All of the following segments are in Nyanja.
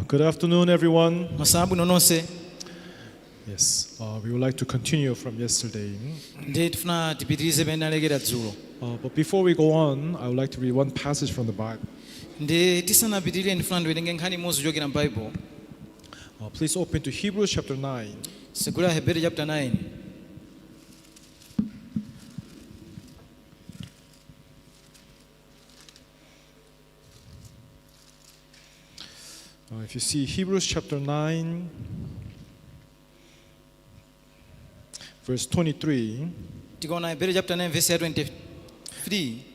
Good afternoon, everyone. Masana abwino nonse. Yes, we would like to continue from yesterday. Ndiye tifuna tipitirize pamene alekera dzulo. But before we go on, I would like to read one passage from the Bible. Ndiye tisanapitirire ndifuna ndiwerenge nkhani imodzi kuchokera m'Bible. Please open to Hebrews chapter 9. Tsegula Hebrew chapter 9. If you see Hebrews chapter 9, verse 23. Tikaona Hebrew chapter 9 verse ya 23.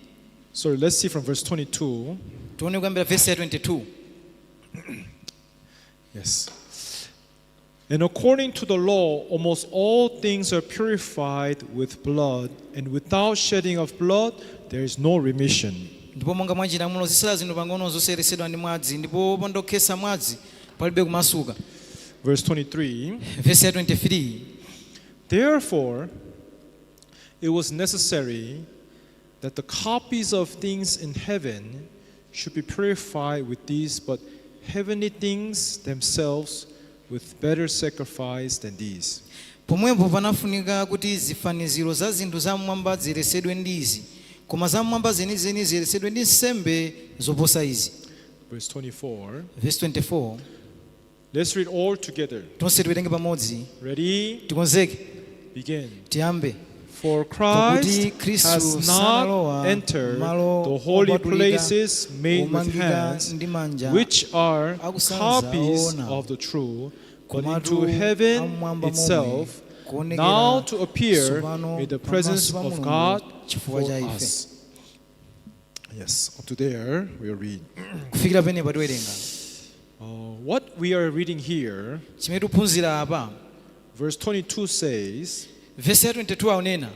Sorry, let's see from verse 22. Tione kuyambira verse ya 22. Yes. And according to the law, almost all things are purified with blood, and without shedding of blood, there is no remission. Ndipo monga mwa chilamulo zitsala zinthu pang'ono zosayeretsedwa ndi mwazi, ndipo popanda kukhetsa mwazi palibe kumasuka. Verse 23. Verse ya 23. Therefore, it was necessary that the copies of things in heaven should be purified with these, but heavenly things themselves with better sacrifice than these. Pomwepo panafunika kuti zifaniziro za zinthu zam'mwamba ziyeretsedwe ndi izi, koma zam'mwamba zenizeni ziyeretsedwe ndi nsembe zoposa izi. Verse 24. Verse 24. Let's read all together. Tonse tiwerenge pamodzi. Ready? Tikonzeke. Begin. Tiyambe. For Pakuti Christ Khristu has not sanalowa entered malo the holy opatulika places made with omangika hands, ndi manja, which are akusanza copies oona, of the true, but komatu into heaven amwamba momwe, itself, kuonekera now to appear tsopano in the presence pamaso pa of Mulungu God chifukwa for cha ife. us. Yes, up to there we'll read. Kufikira pamenepa tiwerenga. What we are reading here, Chimene tikuphunzira apa, verse 22 says, verse ya 22 akunena,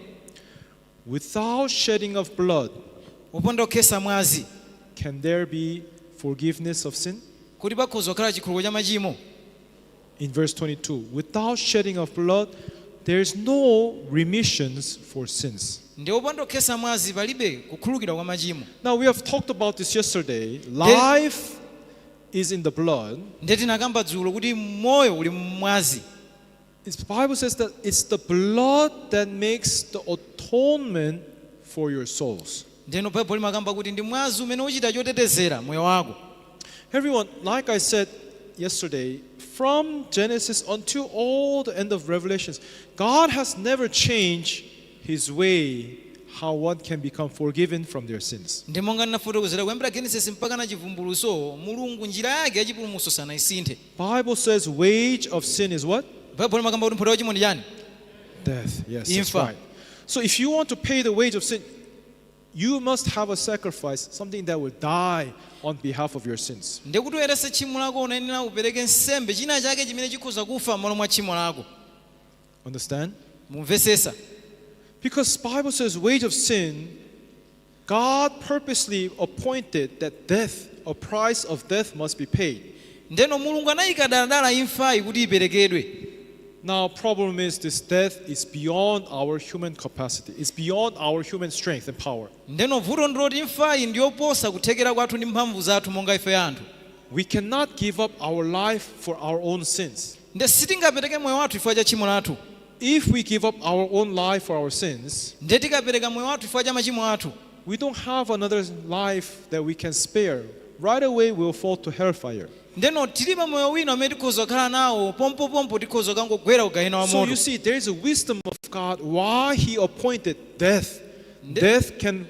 without shedding of blood, popanda kukhetsa mwazi, can there be forgiveness of sin? kuti pakhoza kukhala chikhululuko cha machimo? In verse 22, without shedding of blood, there is no remissions for sins. Ndi opanda kukhetsa mwazi palibe kukhululukidwa kwa machimo. Now we have talked about this yesterday. Life is in the blood. Ndiye tinakamba dzulo kuti moyo uli mmwazi. The Bible says that it's the blood that makes the atonement for your souls. Ndeno Baibulo limakamba kuti ndi mwazi umene uchita chotetezera moyo wako. Everyone, like I said yesterday, from Genesis until all the end of Revelations, God has never changed his way how one can become forgiven from their sins. Ndi monga ndinafotokozera kuyambira Genesis mpaka na Chivumbulutso, Mulungu njira yake ya chipulumutso sanayisinthe. Bible says wage of sin is what? Baibulo limakamba kuti mphotho ya uchimo ndi chani? Death. Yes, that's Imfa. Right. So if you want to pay the wage of sin, you must have a sacrifice, something that will die on behalf of your sins. Ndiye kuti uyeretse tchimo lako unayenera upereke nsembe, china chake chimene chikhoza kufa m'malo mwa tchimo lako. Understand? Mumvetsetsa? Because Bible says wage of sin, God purposely appointed that death, a price of death must be paid. Ndeno Mulungu anayika daladala imfayi kuti iperekedwe. Now, problem is this death is beyond our human capacity. It's beyond our human strength and power. Ndeno vuto ndiloti imfayi ndiyoposa kuthekera kwathu ndi mphamvu zathu monga ife anthu. We cannot give up our life for our own sins. Nde sitingapereke moyo wathu chifukwa cha tchimo lathu. If we give up our own life for our sins, Nde tikapereka moyo wathu chifukwa cha machimo athu, we don't have another life that we can spare. Right away, we'll fall to hellfire. Ndeno tilibe moyo wina umene tikhoza kukhala nawo, pompopompo tikhoza kangogwera ku gahena wa So moto. You see, there is a wisdom of God why He appointed death. Death can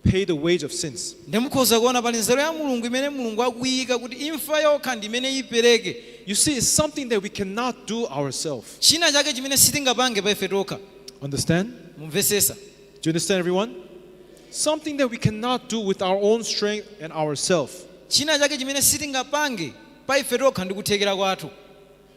pay the wage of sins. Nde mukhoza kuona pali nzeru ya Mulungu imene Mulungu akuyika kuti imfa yokha ndi imene ipereke. You see, it's something that we cannot do ourselves. China chake chimene sitingapange pa ife tokha. Understand? Mumvetsetsa? Do you understand, everyone? Something that we cannot do with our own strength and ourselves. China chake chimene sitingapange pa ife tokha ndi kuthekera kwathu.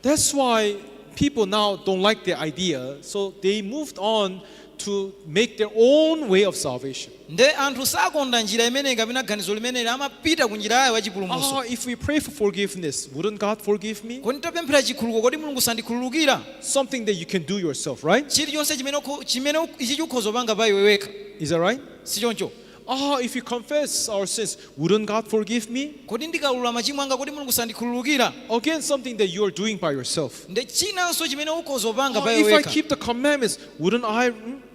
That's why people now don't like the idea, so they moved on to make their own way of salvation. Nde anthu sakonda njira imeneyi kapena ganizo limeneli, amapita ku njira yawo ya chipulumutso. Ah, if we pray for forgiveness, wouldn't God forgive me? Kodi tapemphera chikhululuko, kodi Mulungu sandikhululukira? Something that you can do yourself, right? Chilichonse chimene ukho- chimene uk- ichi chikhoza kupanga pa iwe wekha. Is that right? Si choncho? If you confess our sins, wouldn't God forgive me? Kodi ndikaulula machimo anga, kodi Mulungu sandikhululukira? Again, something that you are doing by yourself. Nde chinanso chimene ukhoza upanga pa If I iwe wekha. keep the commandments, wouldn't I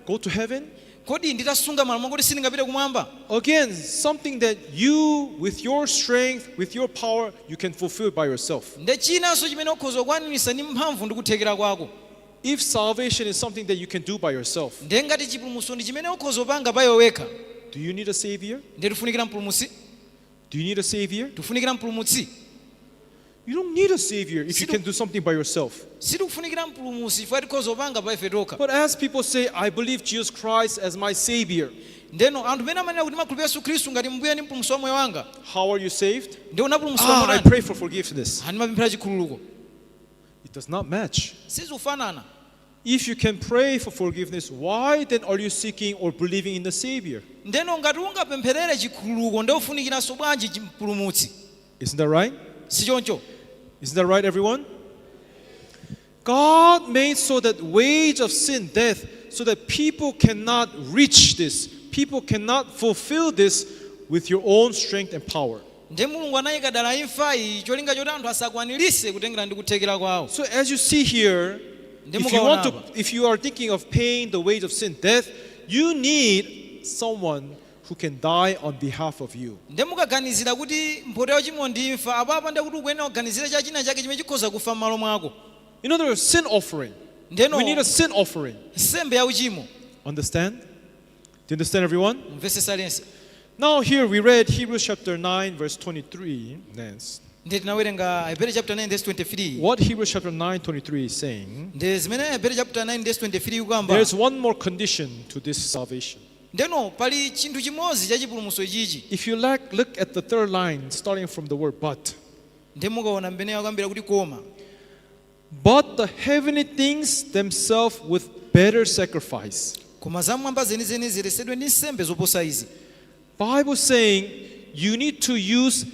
go to heaven? Kodi nditasunga malamulo, kodi sindingapite kumwamba? Again, something that you, with your strength, with your power, you can fulfill by yourself. Nde chinanso chimene ukhoza kukwanirisa ndi mphamvu ndi kuthekera kwako. If salvation is something that you can do by yourself, Nde ngati chipulumutso ndi chimene ukhoza upanga pa iwe wekha, do you need a savior? nde tifunikira mpulumutsi? Do you need a savior? Tifunikira mpulumutsi? You don't need a savior if you Situ- can do something by yourself. Sitikufunikira mpulumutsi chifukwa tikhoza upanga pa ife tokha. But as people say, "I believe Jesus Christ as my savior," Ndeno anthu pene amanena kuti makhulupirira Yesu Khristu ngati mbuye ndi mpulumutsi wa moyo wanga, how are you saved? Ndi unapulumutsidwa "Ah, I motani? pray for forgiveness." Andimapemphera chikhululuko. It does not match. Sizikufanana. If you can pray for forgiveness, why then are you seeking or believing in the Savior? Ndeno ngati ungapempherere chikhululuko, nde ufunikiranso bwanji mpulumutsi? Isn't that right? Si choncho? Isn't that right, everyone? God made so that wage of sin, death, so that people cannot reach this. People cannot fulfill this with your own strength and power. Nde Mulungu anayika dala imfayi cholinga choti anthu asakwanirise kutengera ndi kuthekera kwawo. So as you see here, Ndi if you want to, mukaona apa. if you are thinking of paying the wage of sin, death, you need someone who can die on behalf of you. Nde mukaganizira kuti mphotho ya uchimo ndi imfa, apapa ndi kuti ukuyenera kuganizira cha china chake chimene chikhoza kufa m'malo mwako. In other words, sin offering. Ndeno We need a sin offering. Nsembe ya uchimo. Understand? Do you understand, everyone? Mvesesa lense? Now here we read Hebrews chapter 9, verse 23. Nance. Ndi tinawerenga Hebrew chapter 9 verse 23. What Hebrews chapter 9, 23 is saying, Ndi zimene Hebrew chapter 9 verse 23 ikukamba, there's one more condition to this salvation. Ndeno pali chinthu chimodzi cha chipulumutso ichichi. If you like, look at the third line starting from the word "but." Ndi mukaona mmene akambira kuti koma. "But the heavenly things themselves with better sacrifice." Koma zamwamba zenizeni ziyeretsedwe ndi nsembe zoposa izi. Bible saying you need to use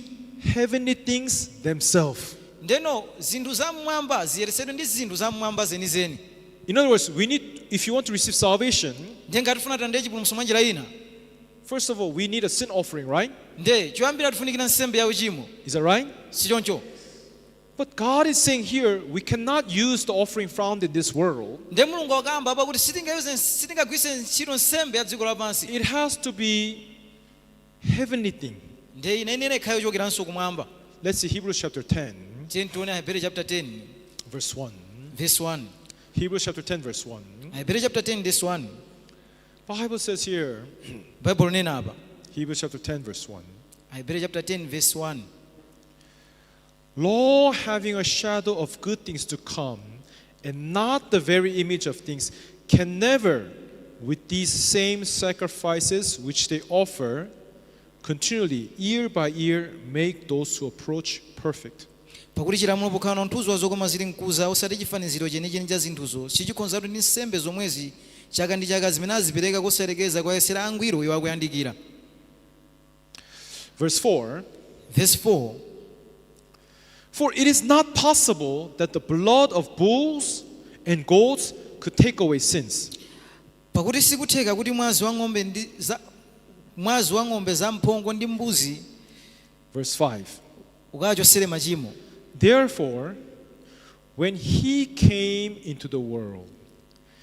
heavenly things themselves. Ndeno zinthu zam'mwamba ziyeretsedwe ndi zinthu zam'mwamba zenizeni. In other words, we need if you want to receive salvation, Ndiye ngati tifuna tilandire chipulumutso mwa njira ina, first of all, we need a sin offering, right? Nde choyambira tifunikira nsembe ya uchimo. Is that right? Si choncho? But God is saying here, we cannot use the offering found in this world. Nde Mulungu akamba apa kuti sitingagwiritse ntchito nsembe ya dziko lapansi. It has to be heavenly thing. Nde inayenera ikhale yochokeranso kumwamba. Let's see Hebrews chapter 10, Tiye tione Ahebere chapter 10 verse 1. Verse 1. Hebrews chapter 10, verse 1. Ahebere chapter 10 verse 1. Bible says here, Bible nena apa, Hebrews chapter 10, verse 1. Ahebere chapter 10 verse 1. "Law having a shadow of good things to come, and not the very image of things, can never, with these same sacrifices which they offer continually, year by year, make those who approach perfect." Pakuti chilamulo pokhala mthunzi wa zokoma zili mkuza, osati chifaniziro chenicheni cha zinthuzo, sichikhozatu ndi nsembe zomwezi chaka ndi chaka zimene azipereka kosalekeza kuwayesera angwiro iwo akuyandikira. Verse 4. Verse 4. "For it is not possible that the blood of bulls and goats could take away sins." Pakuti sikutheka kuti mwazi wa ng'ombe ndi za mwazi wa ng'ombe zamphongo ndi mbuzi Verse 5. ukachosere machimo. "Therefore, when he came into the world,"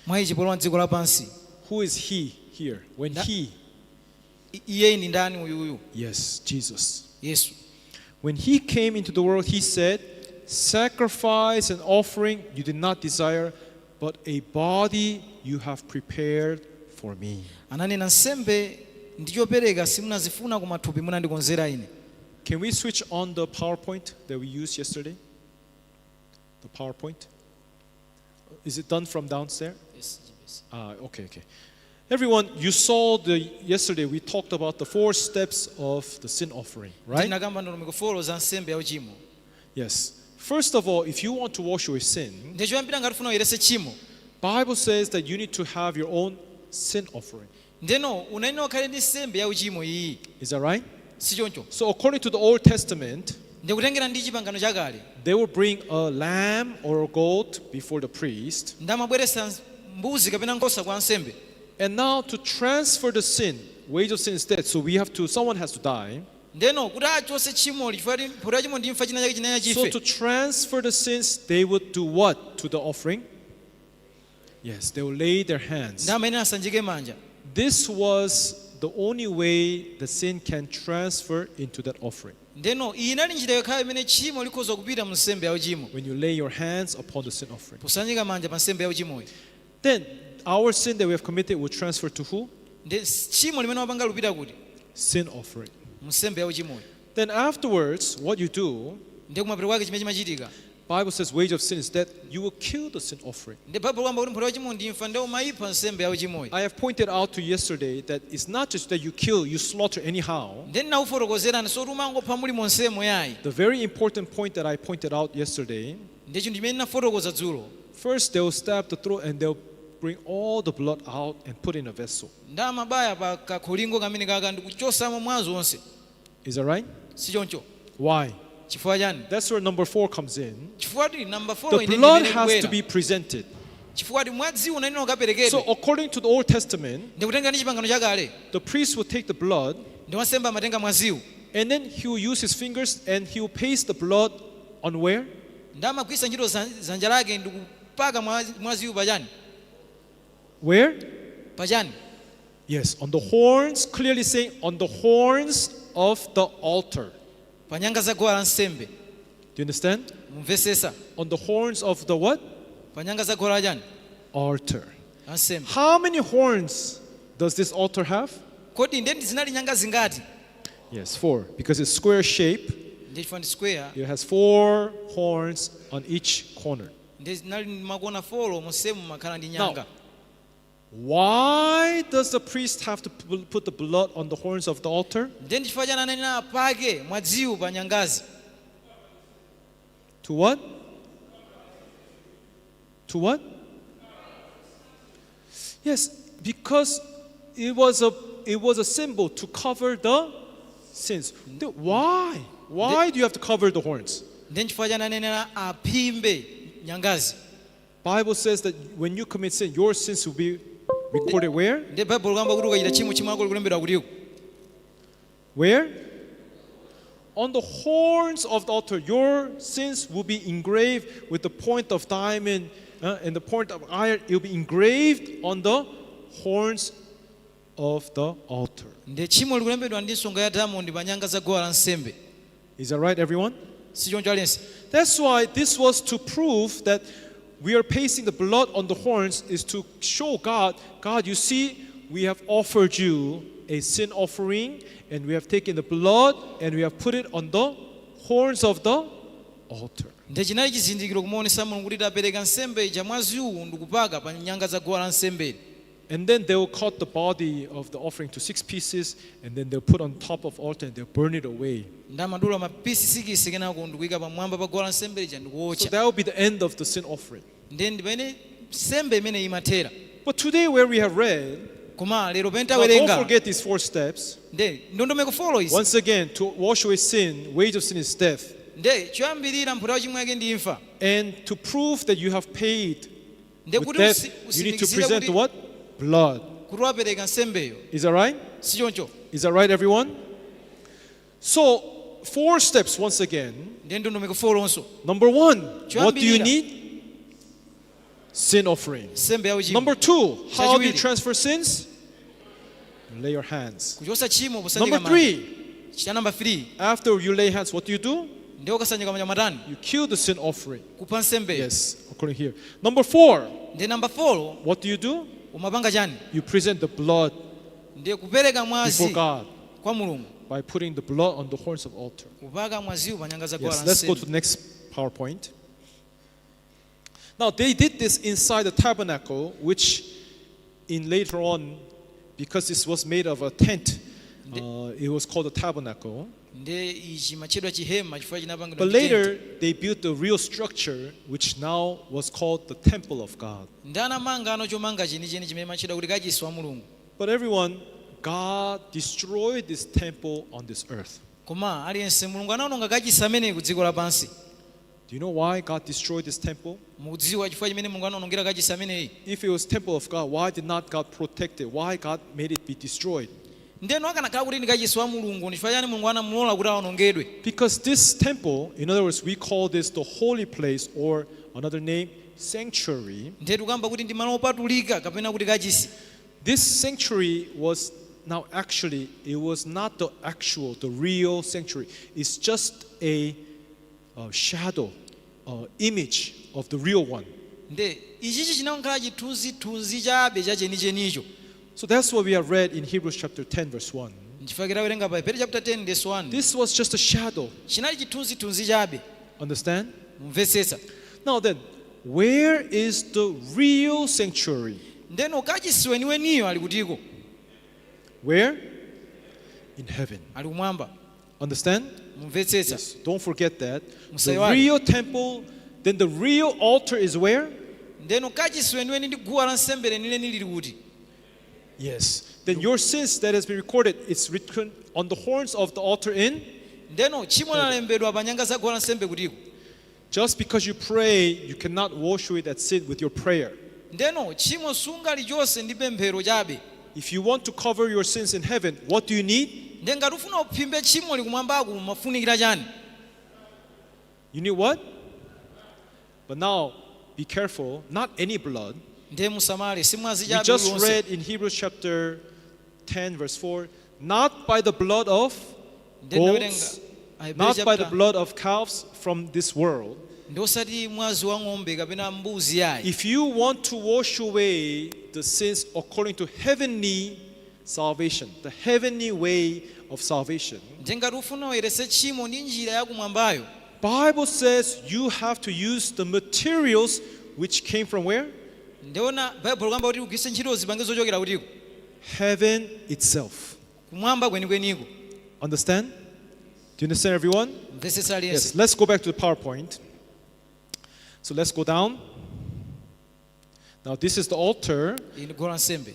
Mwa ichi polowa dziko lapansi, who is he here? When he, iye ndi ndani uyuyu? Yes, Jesus. Yesu. "When he came into the world, he said, 'Sacrifice and offering you did not desire, but a body you have prepared for me.'" Ananena nsembe ndi chopereka simunazifuna koma thupi munandikonzera ine. Can we switch on the PowerPoint that we used yesterday? The PowerPoint? Is it done from downstairs? Ah, okay. Everyone, you saw the yesterday we talked about the four steps of the sin offering, right? Tinakamba ndondomeko four za nsembe ya uchimo. Yes. First of all, if you want to wash your sin, Ndiye choyambira ngati ufuna uyeretse tchimo, Bible says that you need to have your own sin offering. Ndeno unayenera ukhale ndi nsembe ya uchimo iyi. Is that right? Si choncho? So according to the Old Testament, Ndikutengera ndi chipangano chakale, they will bring a lamb or a goat before the priest. Ndamabweretsa mbuzi kapena nkhosa kwa ansembe. And now to transfer the sin Wage of sin is death. So we have to, someone has to die. Ndeno kuti achose tchimoli, chifukwa kuti mphotho ya tchimo ndi imfa, china chake chinaya So chife. to transfer the sins, they would do what to the offering? Yes, they will lay their hands. Ndi amene asanjike manja. This was the only way the sin can transfer into that offering. Ndeno iyi inali njira yokhayo imene tchimo likhoza kupita mu nsembe ya uchimo. When you lay your hands upon the sin offering. Posanjika manja pa nsembe ya uchimoyo. Then our sin that we have committed will transfer to who? Ndi tchimo limene wapanga lupita kuti? Sin offering. Mu nsembe ya uchimoyo. Then afterwards, what you do, Ndiye kumapeto kwake chimene chimachitika, Bible says wage of sin is death. You will kill the sin offering. Ndi Baibulo kwamba kuti mphotho ya uchimo ndi imfa, ndiye umayipha nsembe ya uchimoyo. I have pointed out to you yesterday that it's not just that you kill, you slaughter anyhow. Ndiye ndinakufotokozerani soti umangopha muli monsemo yayi. The very important point that I pointed out yesterday, Ndiye chinthu chimene ndinafotokoza dzulo, first they'll stab the throat and they'll bring all the blood out and put in a vessel. Ndi amabaya pa kakholingo kamene kaka ndikuchosamo mwazi wonse. Is that right? Si choncho? Why? Chifukwa chani? That's where number 4 comes in. Chifukwa ti namba 4 The blood has to be presented. Chifukwa ti mwaziwu unanena So ukaperekedwe. according to the Old Testament, Ndikutenga ndi chipangano chakale, the priest will take the blood ndi wansembe amatenga mwaziwu, and then he will use his fingers and he will paste the blood on where? Ndi amagwiritsa ntchito dzanja lake ndikupaka mwaziwu pachani? Where? Pachani? Yes, on the horns, clearly saying on the horns of the altar. Pa nyanga za guwa la nsembe. Do you understand? Mumvesesa? On the horns of the what? Pa nyanga za guwa la chani? Altar. La nsembe. How many horns does this altar have? Kodi ndiye zinali nyanga zingati? Yes, 4. Because it's square shape, Ndiye chifukwa ndi square, it has 4 horns on each corner. Ndiye zinali makona 4 monsemu makhala ndi nyanga. Now, why does the priest have to put the blood on the horns of the altar? Ndiye ndi chifukwa chani ananena apake mwaziwu pa nyangazi? To what? To what? Yes, because it was a symbol to cover the sins. Then why? Why do you have to cover the horns? Ndiye chifukwa chani ananena aphimbe nyangazi? Bible says that when you commit sin, your sins will be recorded where? Ndiye Baibulo kamba kuti ukachita tchimo, tchimo lako likulembedwa kutiko? Where? On the horns of the altar, your sins will be engraved with the point of diamond and the point of iron. It will be engraved on the horns of the altar. Ndiye tchimo likulembedwa ndi nsonga ya diamond pa nyanga za guwa la nsembe. Is that right, everyone? Si choncho aliyense? That's why this was to prove that we are pasting the blood on the horns is to show God, "God, you see, we have offered you a sin offering, and we have taken the blood and we have put it on the horns of the altar." Ndiye chinali chizindikiro kumaonesa Mulungu kuti tapereka nsembe ija, mwaziwu ndikupaka pa nyanga za guwa la nsembeli. And then they will cut the body of the offering to 6 pieces, and then they'll put on top of altar and they'll burn it away. Ndi amadula mapisi 6 kenako ndikuyika pamwamba pa guwa la nsembe lija So ndikuwotcha. that will be the end of the sin offering. Ndiye ndi pamene nsembe imene imathera. But today, where we have read, Koma lero pamene now don't tawerenga, forget these 4 steps. nde ndondomeko 4 izi. Once again, to wash away sin, wage of sin is death. Nde choyambirira mphotho ya tchimo yake ndi imfa. And to prove that you have paid Nde with kuti death, you need to usimikizire present kuti what? Blood. Kuti wapereka nsembeyo. Is that right? Si choncho? Is that right, everyone? So, 4 steps once again. Ndiye ndondomeko 4 lonso. Number 1, what do you Choyambirira. need? Sin offering. Nsembe ya uchimo. Number 2, how do you Chachiwiri. Transfer sins? You lay your hands. Kuchosa tchimo posanjika Number manja. 3, Cha namba 3, after you lay hands, what do you do? Ndiye ukasanjika manja matani? You kill the sin offering. Kupha nsembeyo. Yes, according here. Number 4, Ndiye namba 4, what do you do? Umapanga chani? You present the blood Ndiye kupereka mwazi before God kwa Mulungu by putting the blood on the horns of altar. kupaka mwaziwu pa nyanga za guwa Yes, la let's go to nsembe. the next PowerPoint. Now, they did this inside the tabernacle, which in later on, because this was made of a tent, it was called a tabernacle. Ndiye ichi matchedwa chihema chifukwa chinapangidwa But ndi tenti. later, they built the real structure, which now was called the temple of God. Ndi anamanga ano chomanga chenicheni chimene matchedwa kuti kachisi wa Mulungu. But everyone, God destroyed this temple on this earth. Koma aliyense, Mulungu anaononga kachisi ameneyi ku dziko lapansi. Do you know why God destroyed this temple? Mukudziwa chifukwa chimene Mulungu anaonongera kachisi ameneyi? If it was temple of God, why did not God protect it? Why God made it be destroyed? Ndeno akanakhala kuti ndi kachisi wa Mulungu, ndichifukwa chani Mulungu anamulola kuti awonongedwe? Because this temple, in other words, we call this the holy place or another name, sanctuary. Ndiye tikamba kuti ndi malo opatulika kapena kuti kachisi. This sanctuary was now actually, it was not the actual, the real sanctuary. It's just a shadow, image of the real one. Nde ichichi chinakhala chithunzithunzi chabe cha chenichenicho. So that's what we have read in Hebrews chapter 10, verse 1. Nchifukwa tawerenga pa Hebrew chapter 10 verse 1. This was just a shadow. Chinali chithunzithunzi chabe. Understand? Mumvetsetsa? Now then, where is the real sanctuary? Ndeno kachisi weniweniyo ali kutiko? Where? In heaven. Ali kumwamba. Understand? Mumvetsetsa? Yes. Don't forget that. The Musaiwale. Real temple, then the real altar is where? Ndeno kachisi weniweni ndi guwa lansembe lenileni lili kuti? Yes. Then your sins that has been recorded, it's written on the horns of the altar in. Ndeno tchimo lalembedwa pa nyanga za guwa lansembe kutiko? Just because you pray, you cannot wash away that sin with your prayer. Ndeno tchimo sungalichotse ndi pemphero chabe. If you want to cover your sins in heaven, what do you need? Nde ngati ufuna uphimbe tchimo likumwambaku, mafunikira chani? You need what? But now, be careful, not any blood. Ndiye musamale, si mwazi We chabe just uliwonse. Read in Hebrews chapter 10, verse 4, not by the blood of Ndiye ndawerenga goats, Ahebreyu not by the chapter- blood of calves from this world. Ndi osati mwazi wa ng'ombe kapena mbuzi yayi. If you want to wash away the sins according to heavenly salvation, the heavenly way of salvation, Ndiye ngati ufuna uyeretse tchimo ndi njira yakumwambayo, Bible says you have to use the materials which came from where? Ndiona Baibulo kamba kuti ugwiritse ntchito zipangizo zochokera kutiko? Heaven itself. Kumwamba kwenikweniko. Understand? Do you understand, everyone? Mvetsetsa aliyense? Yes, let's go back to the PowerPoint. So let's go down. Now, this is the altar Iyi ndi guwa lansembe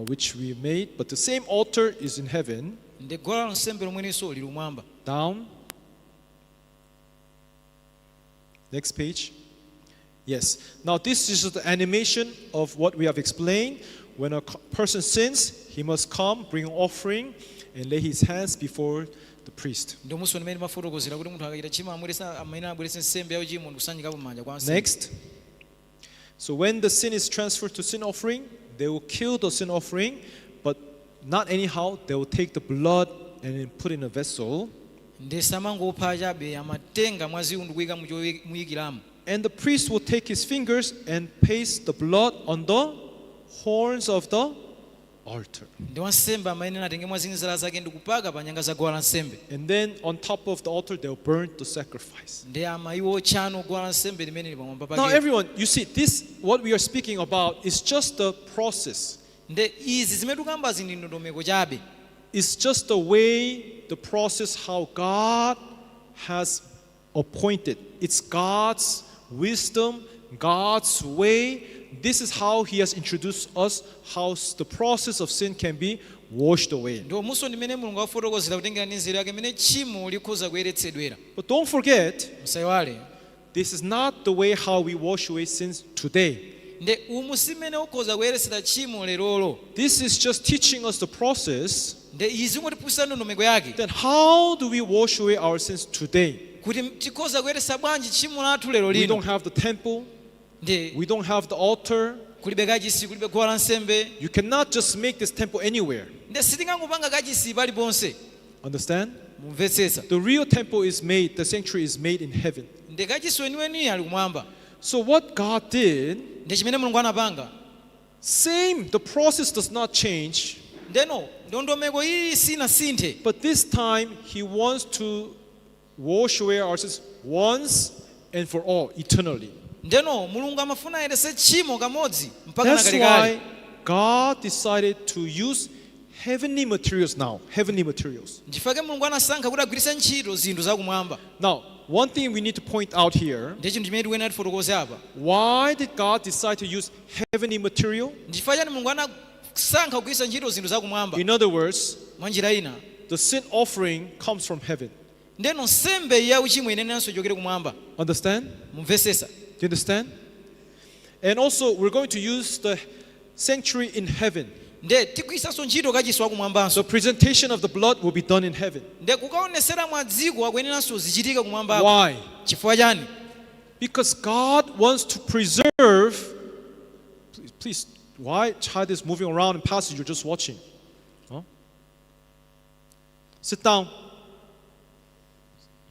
which we made, but the same altar is in heaven. Ndi guwa lansembe lomwenso lili kumwamba. Down. Next page. Yes. Now, this is the animation of what we have explained. When a person sins, he must come, bring an offering, and lay his hands before the priest. Ndimonso ndimene mafotokozera kuti munthu akachita tchimo amweresa amene abweretse nsembe ya uchimo ndikusanjikapo manja kwa ansembe. Next. So when the sin is transferred to sin offering, they will kill the sin offering, but not anyhow. They will take the blood and then put in a vessel. Ndi samangopha chabe, amatenga mwaziwu ndikuyika muyikiramo. And the priest will take his fingers and paste the blood on the horns of the altar. Ndi wansembe amayenera atenge mwazi ndi zala zake ndikupaka pa nyanga za guwa lansembe. And then on top of the altar, they'll burn the sacrifice. Ndi amayiwotchano guwa lansembe limene lili pamwamba Now, pake. everyone, you see, this, what we are speaking about, is just the process. Ndi izi zimene tikambazi ndi ndondomeko chabe. It's just the way, the process, how God has appointed. It's God's wisdom, God's way. This is how He has introduced us, how the process of sin can be washed away. Ndi umunso ndimene Mulungu afotokozera kutengera ndi nzeru yake imene tchimo likhoza kuyeretsedwera. But don't forget, Musayiwale, this is not the way how we wash away sins today. Ndi umu simene ukhoza kuyeretsera tchimo lerolo. This is just teaching us the process. Ndi izi ngotiphunzitsa ndondomeko yake. Then how do we wash away our sins today? Kuti tikhoza kuyeretsa bwanji tchimo lathu lero We lino? don't have the temple, Ndi we don't have the altar. Kulibe kachisi, kulibe guwa lansembe. You cannot just make this temple anywhere. Ndi sitingangopanga kachisi paliponse. Understand? Mumvetsetsa? The real temple is made, the sanctuary is made in heaven. Ndi kachisi weniweni ali kumwamba. So what God did, Ndi chimene Mulungu anapanga, same, the process does not change, ndeno ndondomeko iyi sinasinthe, but this time He wants to wash away our sins once and for all, eternally. Ndeno Mulungu amafuna ayeretse tchimo kamodzi mpaka na That's kalekale. why God decided to use heavenly materials now, heavenly materials. Nchifukwa Mulungu anasankha kuti agwiritse ntchito zinthu zakumwamba. Now, one thing we need to point out here, Ndi chinthu chimene tikuyenera tifotokoze apa. Why did God decide to use heavenly material? Nchifukwa chani Mulungu anasankha kugwiritsa ntchito zinthu zakumwamba? In other words, Mwa njira ina, the sin offering comes from heaven. Ndeno nsembe ya uchimo imenenso ichokere kumwamba. Understand? Mumvetsetsa? Do you understand? And also, we're going to use the sanctuary in heaven. Nde tigwiritsanso ntchito kachisi wakumwambanso. The presentation of the blood will be done in heaven. Nde kukaonesera mwaziko akuyeneranso zichitika kumwambako. Why? Chifukwa chani? Because God wants to preserve. Please, please, why child is moving around and passing, you're just watching? Huh? Sit down.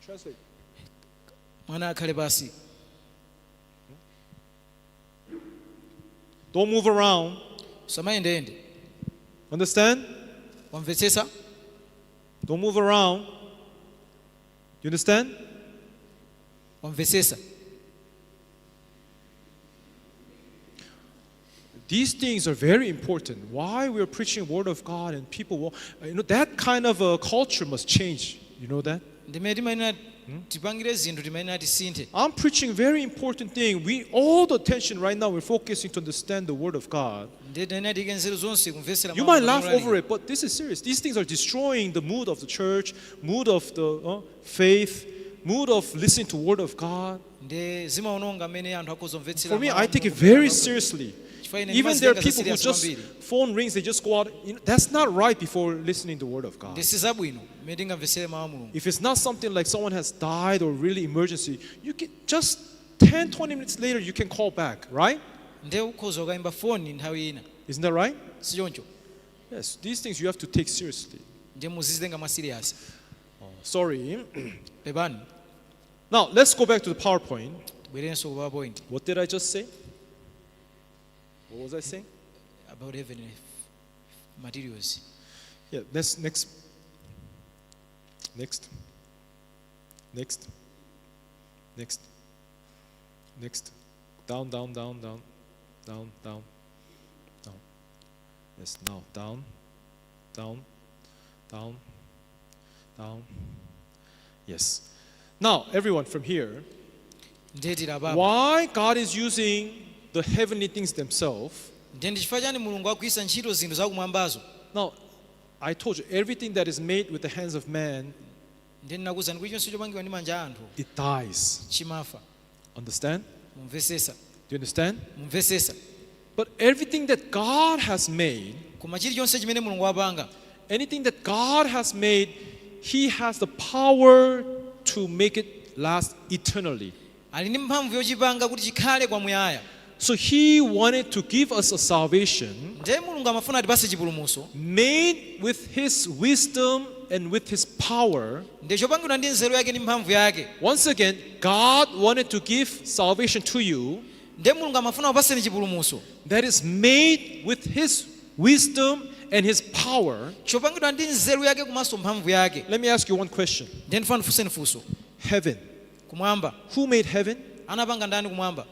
Translate. Mwana akhale pasi. Don't move around. Samayendeyende. Understand? Wamvetsetsa? Don't move around. You understand? Wamvetsetsa? These things are very important. Why we are preaching word of God and people will, that kind of a culture must change. You know that? Ndimene timayenera tipangire zinthu timayenera tisinthe. I'm preaching very important thing. We all the attention right now we're focusing to understand the word of God. Ndiye timayenera tiyike nzeru zonse kumvetsera. You might laugh over it, but this is serious. These things are destroying the mood of the church, mood of the faith, mood of listening to word of God. Ndiye zimaononga mmene anthu akhoza kumvetsera. For me, mawu I take it a very Mulungu. Seriously. Chifukwa ine Even there are ndimazitenga za people who serious just kwambiri. phone rings, they just go out. That's not right before listening to the word of God. Ndi sizabwino mmene tingamvetsere mawu a Mulungu. If it's not something like someone has died or really emergency, you can just 10, 20 minutes later you can call back, right? Ndiye ukhoza ukayimba foni nthawi ina. Isn't that right? Sichoncho? Yes, these things you have to take seriously. Ndiye muzizitenga mwa serious. Sorry. Pepani. Now, let's go back to the PowerPoint. Tibwerenso ku PowerPoint. What did I just say? What was I saying? About heavenly materials. Yeah, next, next, next, next, next, next, down, down, down, down, down, down, down. Yes, now down, down, down, down. Yes. Now, everyone from here, Ndiye tili apapa. Why God is using the heavenly things themselves? Ndiye ndi chifukwa chani Mulungu akugwiritsa ntchito zinthu zakumwambazo? Now, I told you, everything that is made with the hands of man, Ndiye ndinakuwuzani kuti chonse chopangiwa ndi manja a anthu it dies. chimafa. Understand? Mumvesesa? Do you understand? Mumvesesa? But everything that God has made, Koma chilichonse chimene Mulungu wapanga, anything that God has made, He has the power to make it last eternally. Ali ndi mphamvu yochipanga kuti chikhale kwamuyaya. So He wanted to give us a salvation Ndiye Mulungu amafuna atipase chipulumutso made with His wisdom and with His power. Ndiye chopangidwa ndi nzeru yake ndi mphamvu yake. Once again, God wanted to give salvation to you Ndiye Mulungu amafuna kupaseni chipulumutso that is made with His wisdom and His power. Chopangidwa ndi nzeru yake komanso mphamvu yake. Let me ask you one question. Ndiye ndifuna ndifunseni funso. Heaven. Kumwamba. Who made heaven? Anapanga ndani kumwamba?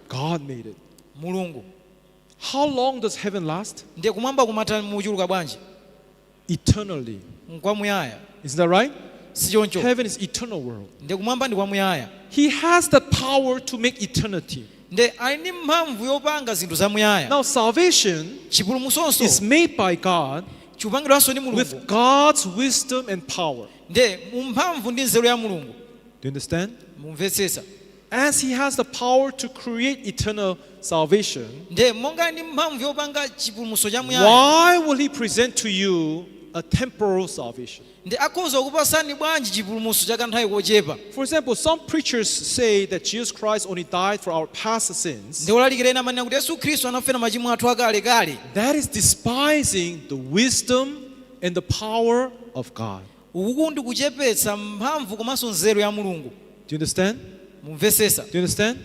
God made it. Mulungu. How long does heaven last? Ndiye kumwamba kumatha muchuluka bwanji? Eternally. Nkwamuyaya. Isn't that right? Sichoncho? Heaven is eternal world. Ndiye kumwamba ndi kwamuyaya. He has the power to make eternity. Ndiye ali ndi mphamvu yopanga zinthu zamuyaya. Now salvation Chipulumutsonso is made by God chikupangidwanso ndi Mulungu with God's wisdom and power. Ndiye mu mphamvu ndi nzeru ya Mulungu. Do you understand? Mumvetsetsa? As He has the power to create eternal salvation, Ndiye monga ndi mphamvu yopanga chipulumutso chamuyaya, why will He present to you a temporal salvation? Ndi akhoza kukupasani bwanji chipulumutso cha kanthawi kochepa? For example, some preachers say that Jesus Christ only died for our past sins. Ndi olalikira ena amanena kuti Yesu Khristu anafera machimo athu akalekale. That is despising the wisdom and the power of God. Uku ndi kuchepetsa mphamvu komanso nzeru ya Mulungu. Do you understand? Mumvesesa? Do you understand?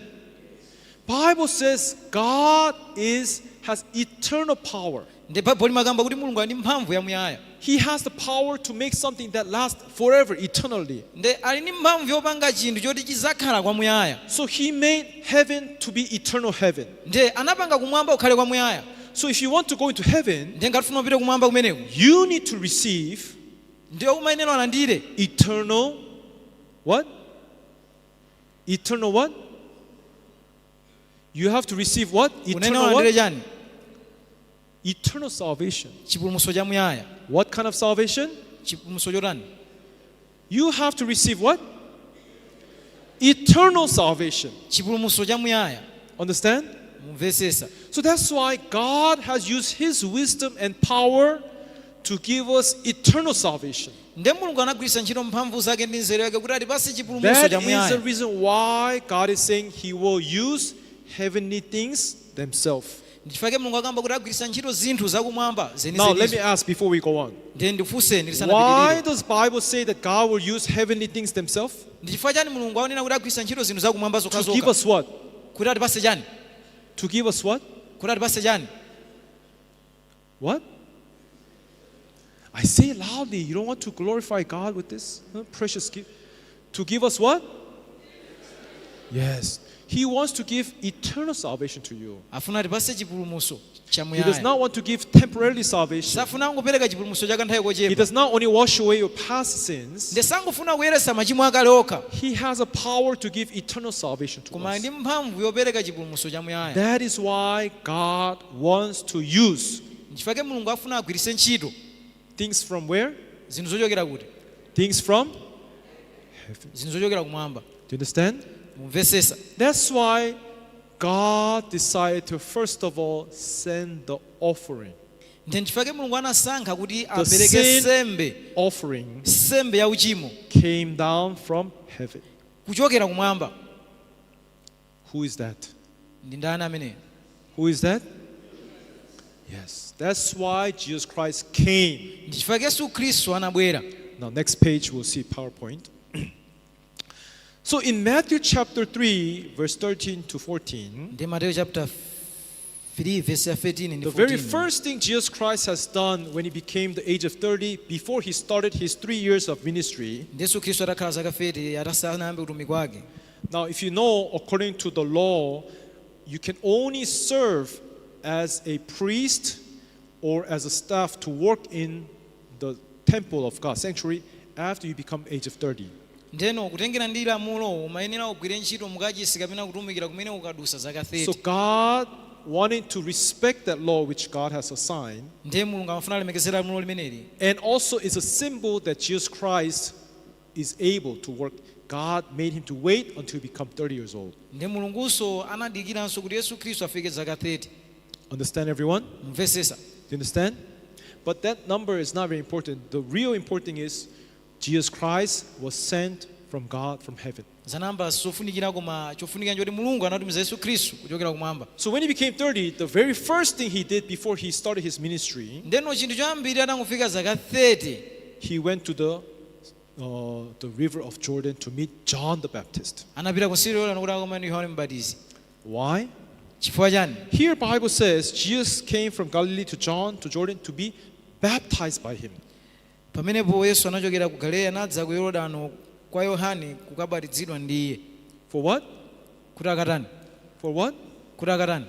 Bible says God is has eternal power. Ndi Baibulo limakamba kuti Mulungu ali ndi mphamvu yamuyaya. He has the power to make something that lasts forever, eternally. Ndi ali ndi mphamvu yopanga chinthu choti chizakhala kwamuyaya. So He made heaven to be eternal heaven. Ndi anapanga kumwamba kukhale kwamuyaya. So if you want to go into heaven, Ndi ngati ufuna upite kumwamba kumeneku, you need to receive ndiye umayenera ulandire eternal what? Eternal what? You have to receive what? Unene Eternal ulandire what? chani? Eternal salvation. Chipulumutso chamuyaya. What kind of salvation? Chipulumutso chotani? You have to receive what? Eternal salvation. Chipulumutso chamuyaya. Understand? Mumvesesa? So that's why God has used His wisdom and power to give us eternal salvation. Nde Mulungu anagwiritsa ntchito mphamvu zake ndi nzeru yake kuti atipase chipulumutso That is the chamuyaya. Reason why God is saying He will use heavenly things themselves. Ndichifukwa Mulungu akamba kuti agwiritsa ntchito zinthu zakumwamba Now let zenizenizo. Me ask before we go on. Ndiye ndifunseni Why tisanapitirire. does Bible say that God will use heavenly things themselves? Ndichifukwa chani Mulungu aonena kuti agwiritsa ntchito zinthu zakumwamba To give zokhazokha? Us what? Kuti atipase chani? To give us what? Kuti atipase chani? What? I say loudly, you don't want to glorify God with this, huh, precious gift? To give us what? Yes. He wants to give eternal salvation to you. Afuna atipase chipulumutso He does chamuyaya. Not want to give temporarily salvation. Safuna kungopereka chipulumutso cha kanthawi He kochepa. Does not only wash away your past sins. Nde sangofuna kuyeretsa machimo akale okha. He has a power to give eternal salvation to Koma us. ndi mphamvu yopereka chipulumutso chamuyaya. That is why God wants to use Nchifukwa Mulungu afuna agwiritse ntchito things from where? Zinthu zochokera kuti? Things from heaven. Zinthu zochokera kumwamba. Do you understand? Mumvesesa? That's why God decided to first of all send the offering. Ndiye nchifukwa Mulungu anasankha kuti The apereke sin sembe offering sembe ya uchimo came down from heaven. Kuchokera kumwamba. Who is that? Ndi ndani ameneyo? Who is that? Yes. That's why Jesus Christ came. Ndi chifukwa Yesu Khristu anabwera. Now, next page, we'll see PowerPoint. So, in Matthew chapter 3, verse 13 to 14, Ndi Mateyu chapter 3 verse ya 13 ndi the very 14. First thing Jesus Christ has done when he became the age of 30, before he started his 3 years of ministry. Ndi Yesu Khristu atakhala zaka 30 atasanayambe utumiki wake. Now, if you know, according to the law, you can only serve as a priest or as a staff to work in the temple of God, sanctuary, after you become age of 30. Ndeno kutengera ndi lamulo umayenera kugwira ntchito mukachisi kapena kutumikira kumene ukadusa zaka So 30. God wanted to respect that law which God has assigned, Ndiye Mulungu amafuna alemekeze lamulo limeneli. And also it's a symbol that Jesus Christ is able to work. God made him to wait until he become 30 years old. Ndiye Mulungunso anadikiranso kuti Yesu Khristu afike zaka 30. Understand, everyone? Mumvesesa? Do you understand? But that number is not very important. The real important thing is Jesus Christ was sent from God from heaven. Zanamba sofunikira koma chofunikira nchoti Mulungu anatumiza Yesu Khristu kuchokera kumwamba. So when he became 30, the very first thing he did before he started his ministry, Ndeno chinthu choyambirira atangofika zaka 30, he went to the river of Jordan to meet John the Baptist. Anapita ku mtsinje Yorodani kuti akakumane ndi Yohane Mbatizi. Why? Chifukwa chani? Here Bible says Jesus came from Galilee to John to Jordan to be baptized by him. Pamenepo Yesu anachokera ku Galileya nadza ku Yorodano kwa Yohane kukabatizidwa ndi iye. For what? Kuti akatani? For what? Kuti akatani?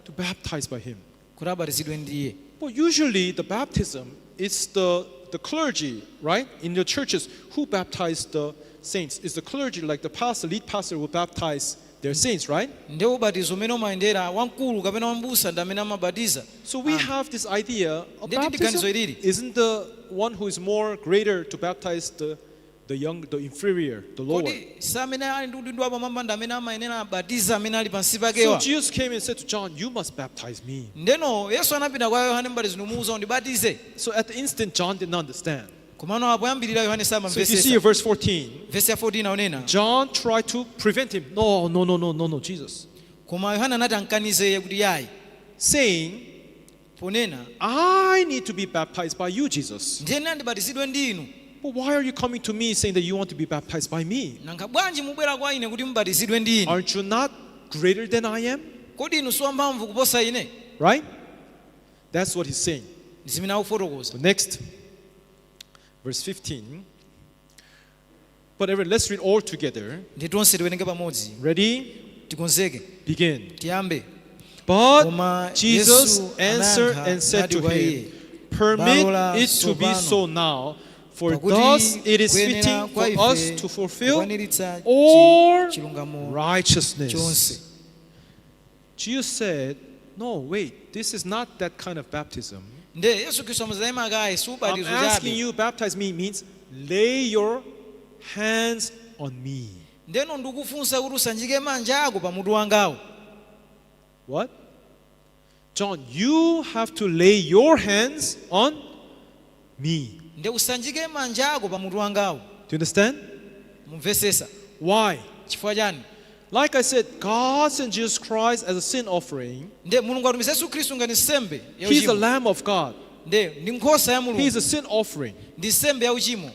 To baptize by him. Kuti abatizidwe ndi iye. Well, usually the baptism is the clergy, right? In the churches, who baptize the saints? Is the clergy, like the pastor, lead pastor will baptize their saints, right? Ndiye ubatizo umene umayendera wamkulu kapena wambusa ndi amene amabatiza. So we have this idea of Ndiye ndi ganizo baptism ilili. isn't the one who is more greater to baptize the young, the inferior, the lower. Kodi si amene ali ndi udindo wapamwamba ndi amene amayenera abatiza amene ali pansi So pakewa? Jesus came and said to John, "You must baptize me." Ndeno Yesu anapita kwa Yohane Mbatizi numuwuza undibatize. So at the instant, John did not understand. Komano apo yambirira Yohane So if you see samamvesesa. verse 14, Vesi ya 14 aonena John tried to prevent him. "No, no, no, no, no, no, Jesus." koma Yohane anati ankanize iye kuti yayi, Saying, ponena, "I need to be baptized by you, Jesus. "Ndiye ndibatizidwe ndi inu." But why are you coming to me saying that you want to be baptized by me? Nanga bwanji mubwera kwa ine kuti mubatizidwe ndi ine? Aren't you not greater than I am?" Kodi inu siwamphamvu kuposa ine? Right? That's what he's saying. Ndi zimene akufotokoza. So next, verse 15. But everyone, let's read all together. Ndi tonse tiwerenge pamodzi. Ready? Tikonzeke. Begin. Tiyambe. But Koma Jesus Yesu answered anayankha and said nati to kwa him, iye, "Permit "Balola it to be tsopano, so now, for pakuti thus it is kuyenera fitting kwa for us ife to fulfill kukwaniritsa all chilungamo righteousness." chonse." Jesus said, "No, wait, this is not that kind of baptism. Nde Yesu Khristu amazayima kaye si I'm ubatizo asking chabe. you, baptize me means lay your hands on me." Ndeno ndikufunsa kuti usanjike manja ako pamutu wangawo. What? John, you have to lay your hands on me. Nde usanjike manja ako pa mutu wangawo. Do you understand? Mumvesesa? Why? Chifukwa chani? Like I said, God sent Jesus Christ as a sin offering. Nde Mulungu atumiza Yesu Khristu ngati nsembe ya He's the uchimo. Lamb of God. Nde ndi nkhosa ya He's Mulungu. a sin offering. Ndi nsembe ya uchimo.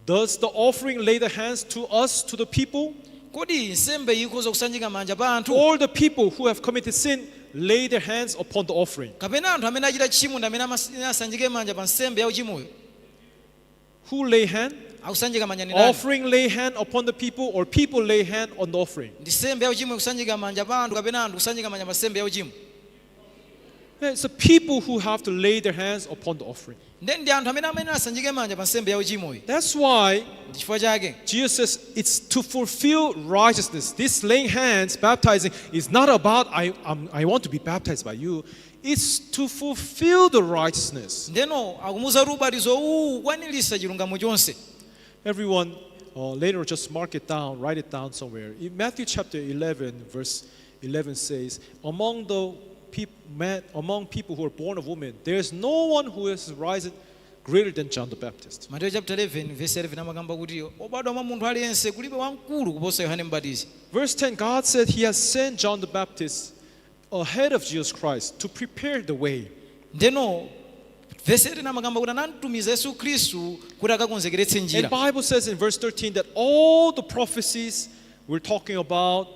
Does the offering lay the hands to us, to the people? Kodi nsembe iyi ikhoza kusanjika manja pa anthu? All the people who have committed sin lay their hands upon the offering. Kapena anthu amene achita tchimo ndi amene asanjike manja pa nsembe ya uchimoyo? Who lay hand? Akusanjika manja ndi ndani? Offering lay hand upon the people, or people lay hand on the offering? Ndi nsembe ya uchimo kusanjika manja pa anthu kapena anthu kusanjika manja pa nsembe ya uchimo? Yeah, it's the people who have to lay their hands upon the offering. Nde ndi anthu amene asanjike manja pa nsembe ya uchimoyo. That's why Ndi chifukwa chake Jesus says it's to fulfill righteousness. This laying hands, baptizing, is not about I want to be baptized by you. It's to fulfill the righteousness. Ndeno akumuuza kuti ubatizo uwu ukwanirisa chilungamo chonse. Everyone, later just mark it down, write it down somewhere. In Matthew chapter 11, verse 11 says, among people who are born of women, there is no one who has risen greater than John the Baptist. Mateyu chapter 11 verse 11 amakamba kuti obadwa mwa munthu aliyense kulibe wamkulu kuposa Yohane Mbatizi. Verse 10, God said He has sent John the Baptist ahead of Jesus Christ to prepare the way. Ndeno verse 10 amakamba kuti anamtumiza Yesu Khristu kuti akakonzekeretse And njira. Bible says in verse 13 that all the prophecies we're talking about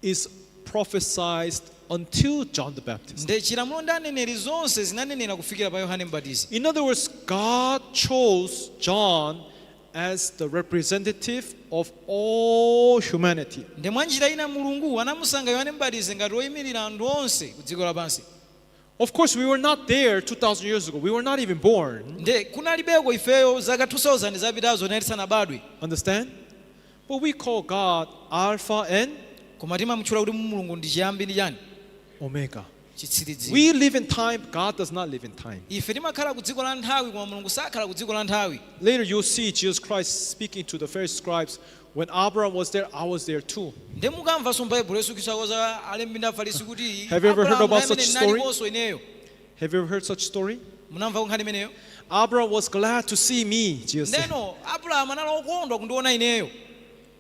is prophesied until John the Baptist. Nde chilamulo ndi aneneri zonse zinanenera kufikira pa Yohane Mbatizi. In other words, God chose John as the representative of all humanity. Nde mwa njira ina Mulungu anamusankha Yohane Mbatizi ngati woyimirira anthu onse ku dziko lapansi. Of course, we were not there 2,000 years ago. We were not even born. Nde kunalibeko ifeyo zaka 2000 zapitazo tinali tisanabadwe. Understand? But we call God Alpha and Koma timamutchula kuti Mulungu ndi chiyambi ndi chani? Omega. Chitsiriziro. We live in time. God does not live in time. Ife timakhala ku dziko la nthawi koma Mulungu sakhala ku dziko la nthawi. Later, you'll see Jesus Christ speaking to the Pharisees, scribes. When Abraham was there, I was there too. Nde mukamvanso m'Baibulo Yesu Khristu akuuza alembi ndi Afarisi kuti Have you ever heard Abrahamu about amene such story? naliponso ineyo. Have you ever heard such story? Munamva nkhani imeneyo? Abraham was glad to see me, Jesus said. Ndeno Abrahamu anali okondwa kundiona ineyo.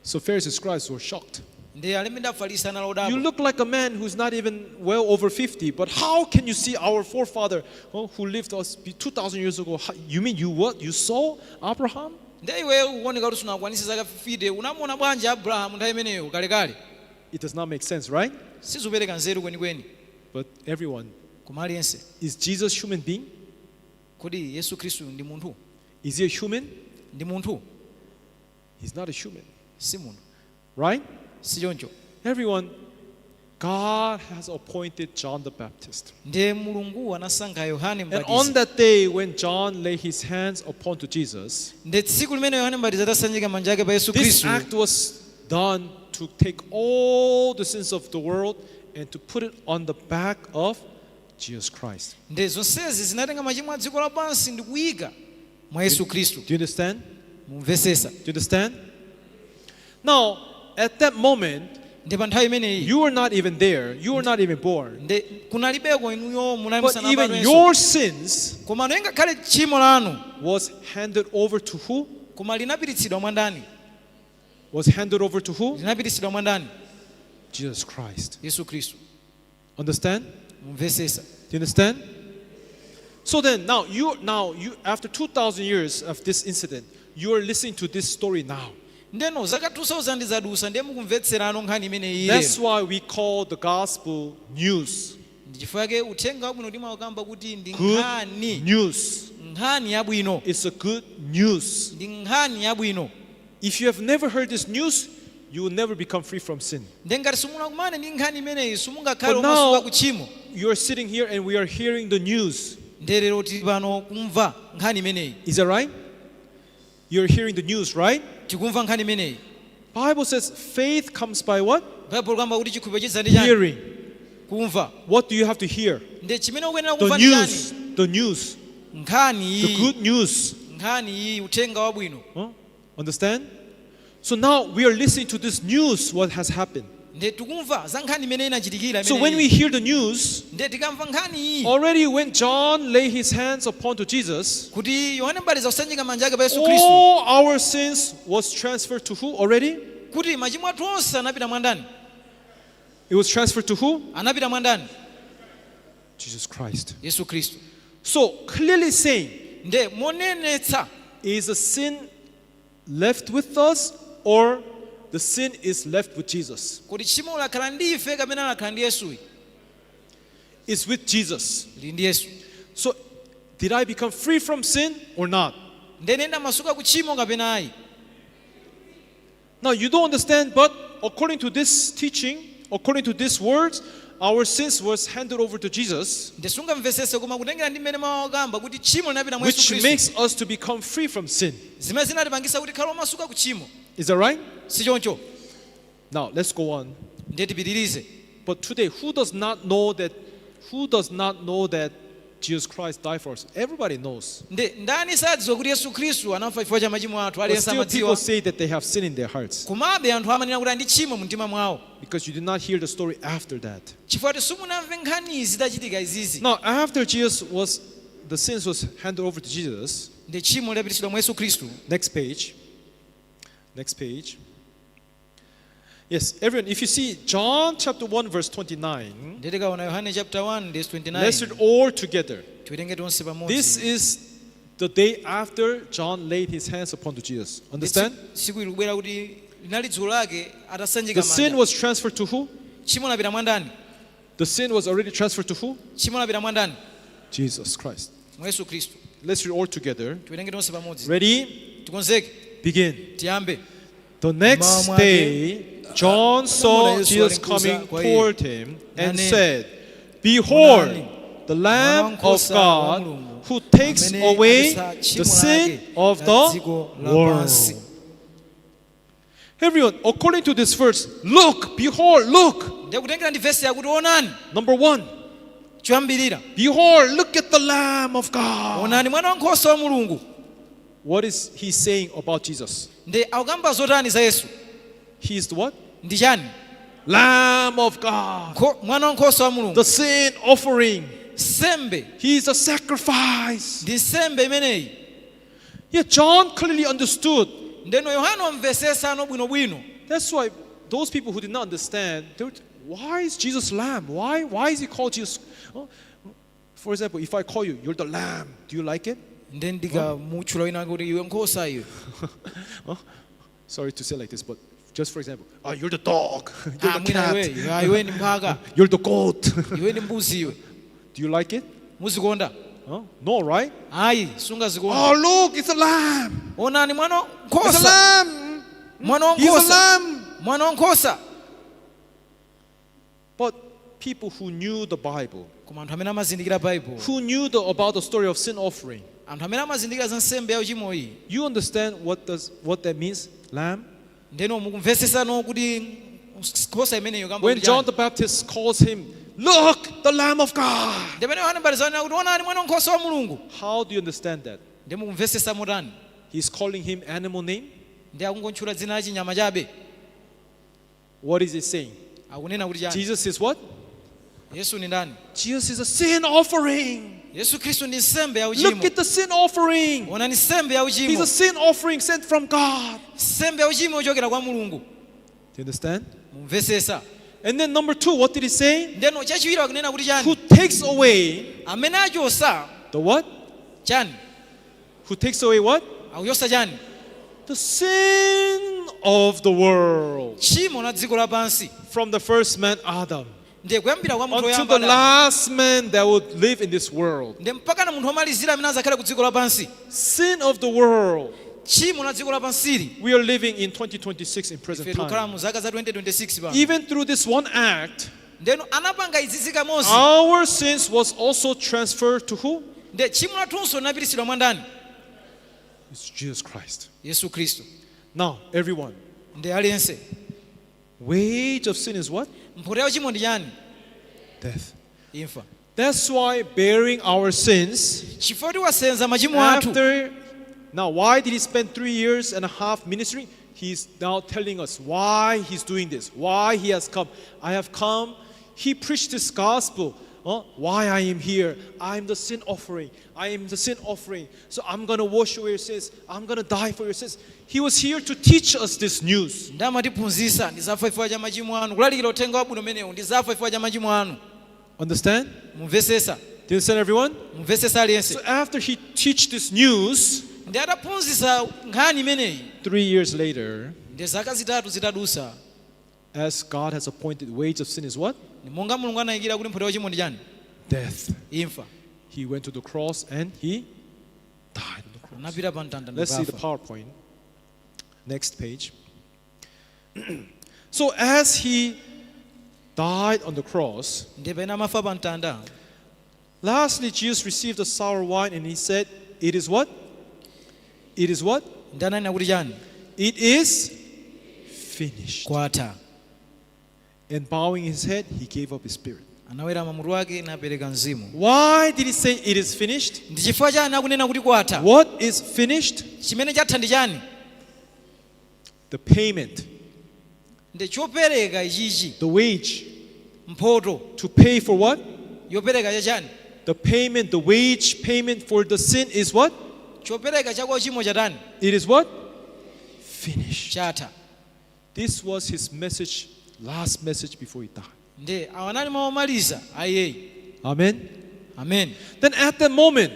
So Pharisees and scribes were shocked. Ndi alembi ndi Afarisi anali You odabwa. look like a man who's not even well over 50, but how can you see our forefather who lived us 2,000 years ago? You mean you what? You saw Abraham? Nde iwe ukuoneka kuti sunakwanise zaka 50 unamuona bwanji Abrahamu nthawi imeneyo kalekale? It does not make sense, right? Sizupereka nzeru kwenikweni. But everyone, Koma aliyense, is Jesus human being? Kodi Yesu Khristu ndi munthu? Is he a human? Ndi munthu? He's not a human, Si munthu. Right? Si choncho? Everyone, God has appointed John the Baptist. Ndiye Mulungu anasankha Yohane And on Mbatizi. that day when John laid his hands upon to Jesus, Ndi tsiku limene Yohane Mbatizi atasanjika manja ake pa Yesu this Khristu, act was done to take all the sins of the world and to put it on the back of Jesus Christ. Ndi zonsezi zinatenga machimo a dziko lapansi ndi kuyika mwa Yesu Khristu. Do you understand? Mumvesesa? Do you understand? Now, at that moment, Ndi pa nthawi imeneyi, you were not even there. You were not even born. ndi kunalibeko inuyo munali But even musanabadwenso. your sins Koma ngakhale tchimo lanu was handed over to who? Koma linapititsidwa mwa ndani? Was handed over to who? Linapititsidwa mwa ndani? Jesus Christ. Yesu Khristu. Understand? Mumvesesa? Do you understand? So then, now you after 2,000 years of this incident, you are listening to this story now. Ndeno zaka 2000 zadusa ndiye mukumvetserano nkhani imeneyi. That's why we call the gospel news. Ndi chifukwa chake uthenga wabwino timakamba kuti ndi Good nkhani news. Nkhani yabwino. It's a good news. Ndi nkhani yabwino. If you have never heard this news, you will never become free from sin. Ndiye ngati simunakumane ndi nkhani imeneyi simungakhale But omasuka now ku tchimo. you are sitting here and we are hearing the news. Ndiye lero tili pano kumva nkhani imeneyi. Is that right? You're hearing the news, right? Tikumva nkhani imeneyi. Bible says faith comes by what? Baibulo kamba kuti chikhulupiriro chidza ndi chani? Hearing. Kumva. What do you have to hear? Ndiye chimene ukuyenera The kumva ndi chani? news. The news. Nkhani The iyi. good news. Nkhani iyi uthenga wabwino. Huh? Understand? So now we are listening to this news, what has happened. Nde tikumva za nkhani imene inachitikira So when we imeneyi. hear the news, Nde tikamva nkhani iyi already when John laid his hands upon to Jesus, kuti Yohane Mbatizi akusanjika manja ake pa Yesu Khristu, all our sins was transferred to who already? Kuti machimo athu onse anapita mwandani? It was transferred to who? Anapita mwandani? Jesus Christ. Yesu Khristu. So clearly saying, Nde monenetsa, is the sin left with us or the sin is left with Jesus? Kuti tchimo lakhala ndi ife kapena lakhala ndi Yesuyi? It's with Jesus. Lili ndi Yesu. So did I become free from sin or not? Ndene ndamasuka ku tchimo kapena ayi? Now you don't understand, but according to this teaching, according to these words, our sins was handed over to Jesus, Nde sungamvesese koma kutengera ndi mmene mawu akamba kuti tchimo linapita mwa Yesu which Khristu, makes us to become free from sin. Zimene zinatipangisa kuti khale omasuka ku tchimo. Is that right? Si choncho? Now let's go on. Ndiye tipitirize. But today, who does not know that? Who does not know that Jesus Christ died for us? Everybody knows. Nde ndani sadziwa kuti Yesu Khristu anafa chifukwa cha machimo athu? But Aliyense still, amadziwa. People say that they have sin in their hearts Komabe anthu amanena kuti ali ndi tchimo mu mtima mwawo, because you did not hear the story after that. Chifukwa kuti simunamve nkhani zitachitika izizi. Now, after Jesus was, the sins was handed over to Jesus. Ndi tchimo lidapitisidwa mwa Yesu Khristu. Next page. Next page. Yes, everyone, if you see John chapter 1, verse 29, Ndiye tikaona Yohane chapter 1 verse 29, let's read all together. Tiwerenge tonse pamodzi. This is the day after John laid his hands upon to Jesus. Understand? Tsiku ili kubwera kuti linali dzulo lake atasanjika The sin manja. was transferred to who? Tchimo lapita mwandani? The sin was already transferred to who? Tchimo lapita mwandani? Jesus Christ. Mwa Yesu Khristu. Let's read all together. Tiwerenge tonse pamodzi. Ready? Tikonzeke. Begin. Tiyambe. The next Mama day, John saw Yesu Jesus alinkuza coming kwa iye. toward him and Nanena, said, "Behold, "Onani, the Lamb mwana of wankhosa wa God Mulungu, who takes amene away achotsa the tchimo sin lake of la the dziko world." lapansi." Everyone, according to this verse, look, behold, look. Ndiye kutengera ndi vesi yakuti onani. Number one, Choyambirira, behold, look at the Lamb of God. Onani mwana wankhosa wa Mulungu. What is he saying about Jesus? Ndi akukamba zotani za Yesu? He is the what? Ndi chani? Lamb of God. Mwana wankhosa wa Mulungu. The sin offering. Sembe. He is a sacrifice. Ndi nsembe imeneyi. Yeah, John clearly understood. Ndeno Yohana wamvesesano bwinobwino. That's why those people who did not understand, they would, why is Jesus lamb? Why is he called Jesus? Oh, for example, if I call you, you're the lamb. Do you like it? Nde ndikamutchula wina kuti iwe nkhosa iwe. Huh? Sorry to say like this, but just for example, oh, you're the dog. You're Ah, the mwina cat. iwe ah, iwe ndi mphaka. You're the goat. Iwe ndi mbuzi iwe. Do you like it? Muzikonda? Huh? No, right? Ayi, sungazikonda. Oh, look, it's a lamb. Onani mwana It's a wankhosa. lamb. Mwana He's a wankhosa. lamb. Mwana wankhosa. But people who knew the Bible, Koma anthu amene amazindikira Baibulo, who knew about the story of sin offering, anthu amene amazindikira za nsembe ya uchimo iyi, you understand what that means, lamb? Ndeno mukumvesesano kuti nkhosa imeneyo kamba When kuti John chani. the Baptist calls him, "Look, the Lamb of God." Ndi pamene Yohane Mbatizi anena kuti onani mwana wankhosa wa Mulungu. How do you understand that? Ndi mukumvesesa motani? He's calling him animal name? Ndi akungotchula dzina la chinyama chabe? What is he saying? Akunena kuti chani? Jesus is what? Yesu ndi ndani? Jesus is a sin offering. Yesu Khristu ndi nsembe ya Look uchimo. at the sin offering. Onani nsembe ya He's uchimo. a sin offering sent from God. Nsembe ya uchimo yochokera kwa Mulungu. Do you understand? Mumvesesa? And then number two, what did he say? Ndeno chachiwiri akunena kuti Who chani? takes away Amene achosa the what? chani? Who takes away what? Akuchosa chani? The sin of the world. Tchimo la dziko lapansi. From the first man, Adam, Ndiye kuyambira kwa munthu until woyamba the Adamu. last man that would live in this world. Ndiye mpaka na munthu womalizira amene azakhale ku dziko lapansi. Sin of the world. Tchimo la dziko lapansili. We are living in 2026 in present Ife tikukhala time. mu zaka za 2026 pano. Even through this one act, Ndeno anapanga izizi kamodzi. our sins was also transferred to who? Ndiye tchimo lathunso linapitisidwa mwa ndani? It's Jesus Christ. Yesu Khristu. Now, everyone, Ndiye aliyense, wage of sin is what? Mphotho ya uchimo ndi chani? Death. Imfa. That's why bearing our sins Chifukwa kuti wasenza machimo athu. after. Now, why did he spend 3 years and a half ministering? He's now telling us why he's doing this, why he has come. I have come. He preached this gospel. Why I am here. I am the sin offering. I am the sin offering. So I'm going to wash away your sins. I'm going to die for your sins. He was here to teach us this news. Ndi amatiphunzitsa ndizafa chifukwa cha machimo anu kulalikira uthenga wabwino umenewu ndizafa chifukwa cha machimo anu. Understand? Mumvesesa? Do you understand, everyone? Mumvesesa aliyense? So after he teach this news, Ndi ataphunzitsa nkhani imeneyi, 3 years later, ndi zaka 3 zitadusa, as God has appointed, wage of sin is what? Ndi monga Mulungu anayikira kuti mphotho ya uchimo ndi chani? Death. Imfa. He went to the cross and he died on the cross. Anapita pa mtanda Let's see the ndikufa. PowerPoint. Next page. So as he died on the cross, Ndi pamene amafa pa mtanda, lastly, Jesus received the sour wine and he said, "It is what? It is what? Ndi ananena kuti chani? It is finished." Kwatha. And bowing his head, he gave up his spirit. Anawerama mutu wake napereka mzimu. Why did he say it is finished? Ndi chifukwa chani akunena kuti kwatha? What is finished? Chimene chatha ndi chani? The payment, Ndi chopereka ichichi, the wage. Mphoto. To pay for what? Yopereka chachani? The payment, the wage payment for the sin is what? Chopereka chakwa uchimo chatani? It is what? Finished. Chatha. This was his message, last message before he died. Ndi awa anali mawu omaliza ayeyi. Amen. Amen. Then at that moment,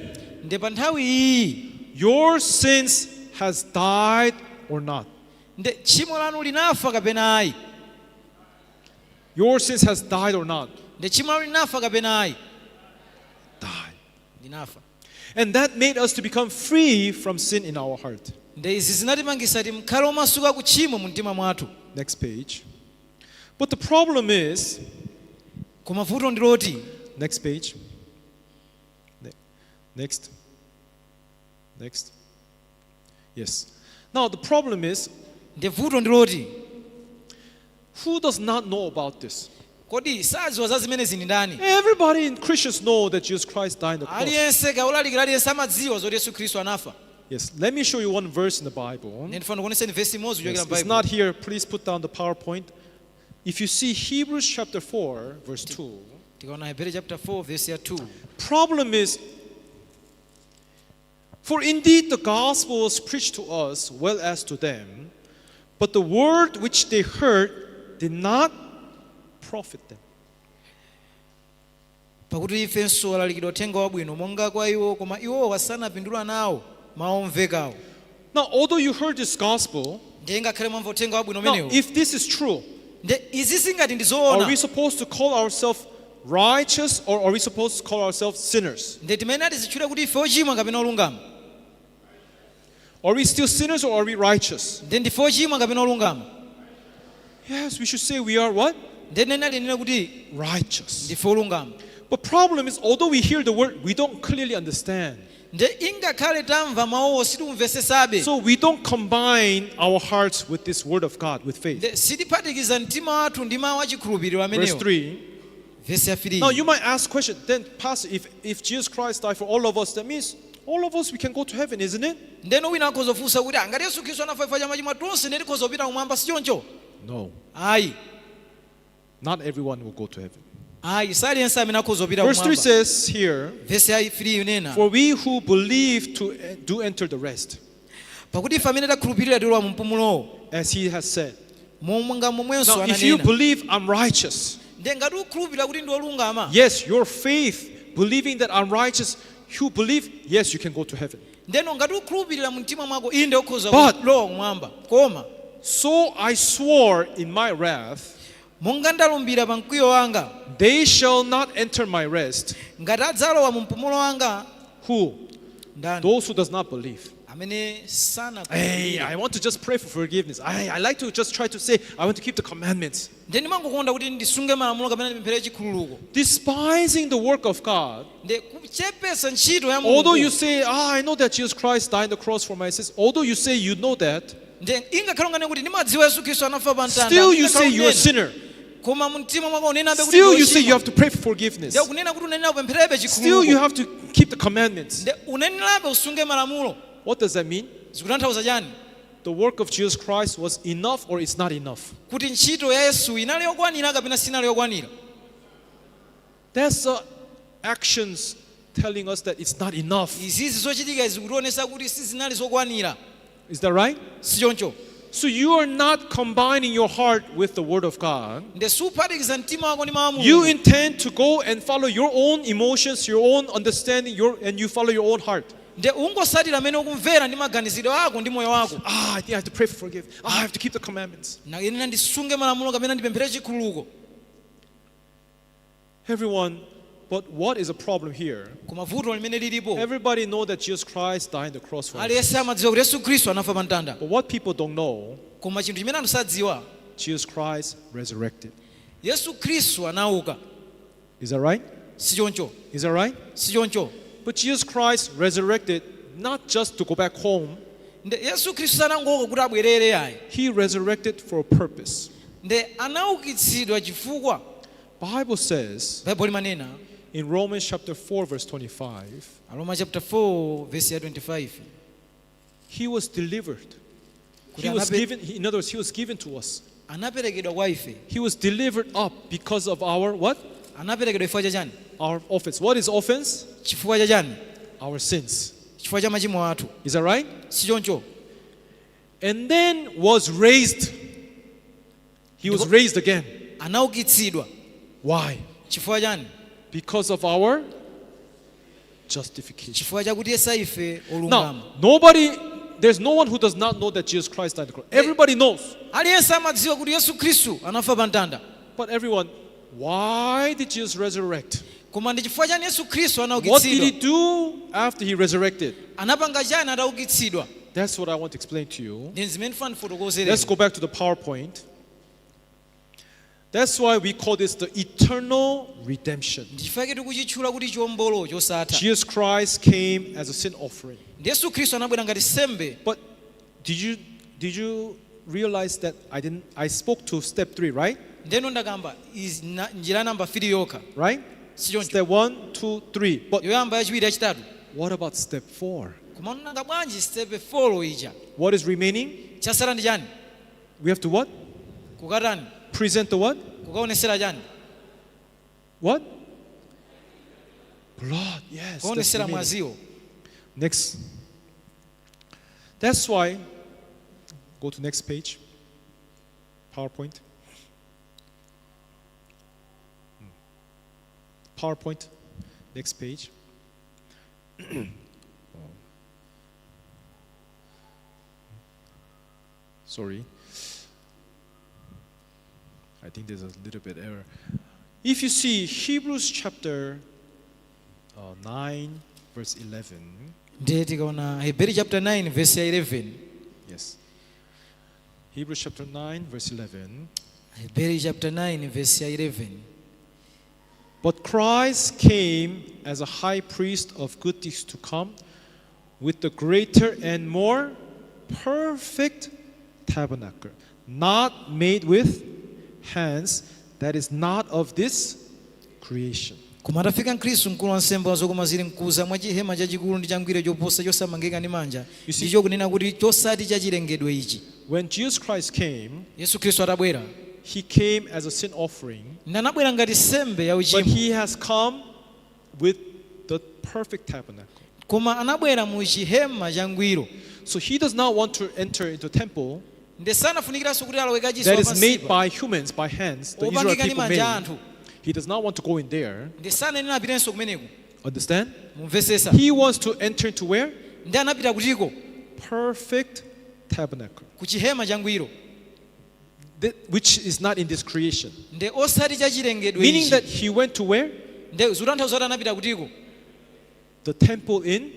Ndi pa nthawi iyi, your sins has died or not? Ndi tchimo lanu linafa kapena ayi? Your sins has died or not? Ndi tchimo lanu linafa kapena ayi? Died. Linafa. And that made us to become free from sin in our heart. Ndi izi zinatipangisa tikhale omasuka ku tchimo mu mtima mwathu. Next page. But the problem is, Koma vuto ndi loti, next page. Next. Next. Yes. Now the problem is, ndi vuto ndi loti, who does not know about this? Kodi sadziwa za zimenezi ndi ndani? Everybody in Christians know that Jesus Christ died on the cross. Aliyense kaulalikira aliyense amadziwa zoti Yesu Khristu anafa. Yes. Let me show you one verse in the Bible. Ine ndifuna ndikuoneseni vesi imodzi Yes, kuchokera it's m'Bible. not here. Please put down the PowerPoint. If you see Hebrews chapter 4, verse 2. Tikaona Hebrew chapter 4 verse ya 2. Problem is, for indeed the gospel was preached to us well as to them, but the word which they heard did not profit them. Pakuti ifenso alalikidwa uthenga wabwino monga kwa iwo koma iwowa sanapindula nawo mawu omvekawo. Now, although you heard this gospel, Ndiye ngakhale mwamva uthenga wabwino now umenewo, if this is true, ndiye izi zingati ndi are zoona, we supposed to call ourselves righteous or are we supposed to call ourselves sinners? Ndiye timene tizitchule kuti ife ochimwa kapena olungama? Are we still sinners or are we righteous? Ndiye ndife ochimwa kapena olungama? Yes, we should say we are what? Ndiye tinene tinene kuti Righteous. ndife olungama. But problem is, although we hear the word, we don't clearly understand. Ndiye ingakhale tamva mawuwo sitikumvesesabe. So we don't combine our hearts with this word of God, with faith. Ndiye sitiphatikiza mtima wathu ndi mawu achikhulupiriro Verse amenewo. 3. Vesi ya 3. Now you might ask question, then Pastor, if Jesus Christ died for all of us, that means all of us we can go to heaven, isn't it? Ndeno wina akhoza kufunsa kuti angati Yesu Khristu anafa chifukwa cha machimo tonse ndiye tikhoza kupita kumwamba si choncho? No. Ayi. Not everyone will go to heaven. Ayi si aliyense amene akhoza kupita Verse 3 kumwamba. says here, Vesi ya 3 inena, for we who believe to do enter the rest, pakuti ife amene takhulupirira tilowa mu mpumulowo, as he has said. Monga momwenso Now, if you ananena. Believe I'm righteous, Ndiye ngati ukhulupirira kuti ndi olungama, yes, your faith, believing that I'm righteous, you believe, yes, you can go to heaven. Ndeno ngati ukhulupirira mu mtima mwako inde ukhoza kulowa kumwamba koma, So I swore in my wrath, monga ndalumbira pa mkwiyo wanga, they shall not enter my rest. Ngati adzalowa mu mpumulo wanga. Who? Ndani? Those who does not believe. Amene sana. Hey, I want to just pray for forgiveness. I like to just try to say, I want to keep the commandments. Ndiye ndimangokonda kuti ndisunge malamulo kapena ndipemphere chikhululuko. Despising the work of God. Ndi kuchepesa ntchito ya Although you Mulungu. say, ah, I know that Jesus Christ died on the cross for my sins. Although you say you know that, Ndiye ingakhale unganene kuti ndimadziwa Yesu Khristu anafa pa mtanda, still you ingakhale say you're a unene, sinner. koma mu mtima mwako unenabe kuti Still you say you ndiwochimwa. have to pray for forgiveness. Ndiye kunena kuti unenera upempherebe Still you chikhululuko. have to keep the commandments. Ndiye unenerabe usunge malamulo. What does that mean? Zikutanthauza chani? the work of Jesus Christ was enough or it's not enough? Kuti ntchito ya Yesu inali yokwanira kapena sinali yokwanira? That's the actions telling us that it's not enough. Izizi zochitika izi kutionesa kuti sizinali zokwanira. Is that right? Sichoncho? So you are not combining your heart with the Word of God. Nde suphatikiza mtima wako ndi mawu a You Mulungu. Intend to go and follow your own emotions, your own understanding, and you follow your own heart. Nde ungosatira amene ukumvera ndi maganizidwe ako ndi moyo wako. Ah, I think I have to pray for forgiveness. Ah, I have to keep the commandments. Nayenera ndisunge malamulo kapena ndipemphere chikhululuko. Everyone, but what is a problem here? Koma vuto limene lilipo, Everybody know that Jesus Christ died on the cross for us. Aliyense amadziwa kuti Yesu Khristu anafa pa mtanda. But what people don't know, Koma chinthu chimene anthu sadziwa, Jesus Christ resurrected. Yesu Khristu anauka. Is that right? Sichoncho? Is that right? Sichoncho? But Jesus Christ resurrected not just to go back home. Nde Yesu Khristu sanangouka kuti abwerere ayi. He resurrected for a purpose. Nde anaukitsidwa chifukwa. Bible says Baibulo limanena in Romans chapter 4 verse 25, Aroma chapter 4 verse ya 25, he was delivered. Kuti He was anape- given, in other words, he was given to us. Anaperekedwa kwa ife. He was delivered up because of our what? Anaperekedwa chifukwa cha chani? Our offense. What is offense? Chifukwa cha chani? Our sins. Chifukwa cha machimo athu. Is that right? Sichoncho? And then was raised. He was Ndipo- raised again. Anaukitsidwa. Why? Chifukwa chani? Because of our justification. Chifukwa chakuti yesa ife olungama. Now, nobody, there's no one who does not know that Jesus Christ died on the cross. Everybody knows. Aliyense amadziwa kuti Yesu Khristu anafa pa mtanda. But everyone, why did Jesus resurrect? Koma ndi chifukwa chani Yesu Khristu What did he anaukitsidwa? do after he resurrected? Anapanga chani ataukitsidwa? That's what I want to explain to you. Ndi zimene ndifuna ndifotokozere. Let's go back to the PowerPoint. That's why we call this the eternal redemption. Ndi chifukwa chake tikuchitchula kuti chiwombolo chosatha. Jesus Christ came as a sin offering. Ndi Yesu Khristu anabwera ngati sembe. But did you realize that I didn't I spoke to step 3, right? Ndeno ndakamba izi njira namba 3 yokha. Right? Sichoncho? Step 1, 2, 3. But Yoyamba, yachiwiri, yachitatu. What about step 4? Koma nanga bwanji step 4 ija? What is remaining? Chasala ndi chani? We have to what? Kukatani? Present the what? Kukaonesera chani? What? Blood. Yes. That's Kukaonesera remaining. Mwaziwo. Next. That's why, go to next page. PowerPoint. PowerPoint. Next page. Oh. Sorry. I think there's a little bit error. If you see Hebrews chapter 9, verse 11. Ndiye tikaona Hebrew chapter 9 verse ya 11. Yes. Hebrews chapter 9, verse 11. Hebrew chapter 9 verse ya 11. But Christ came as a high priest of good things to come, with the greater and more perfect tabernacle, not made with hands, that is not of this creation. Koma atafika Khristu mkulu wa nsembe wa zokoma zili mkuza mwa chihema chachikulu ndi changwiro choposa chosamangika ndi manja, You see- ndicho kunena kuti chosati cha chilengedwe ichi. When Jesus Christ came, Yesu Khristu atabwera, he came as a sin offering, ndi anabwera ngati sembe ya but uchimo, he has come with the perfect tabernacle. Koma anabwera mu chihema changwiro. So he does not want to enter into temple Ndi sanafunikiranso kuti alowe kachisi that is made wapansipa by humans, by hands, the Israel opangika ndi people manja made. anthu. He does not want to go in there. Ndi sanenera apitenso kumeneko. Understand? Mumvesesa? He wants to enter into where? Ndi anapita kutiko? Perfect tabernacle, Ku chihema changwiro, which is not in this creation. Ndi osati cha chilengedwe Meaning ichi. that he went to where? Ndi zikutanthauza kuti anapita kutiko? The temple in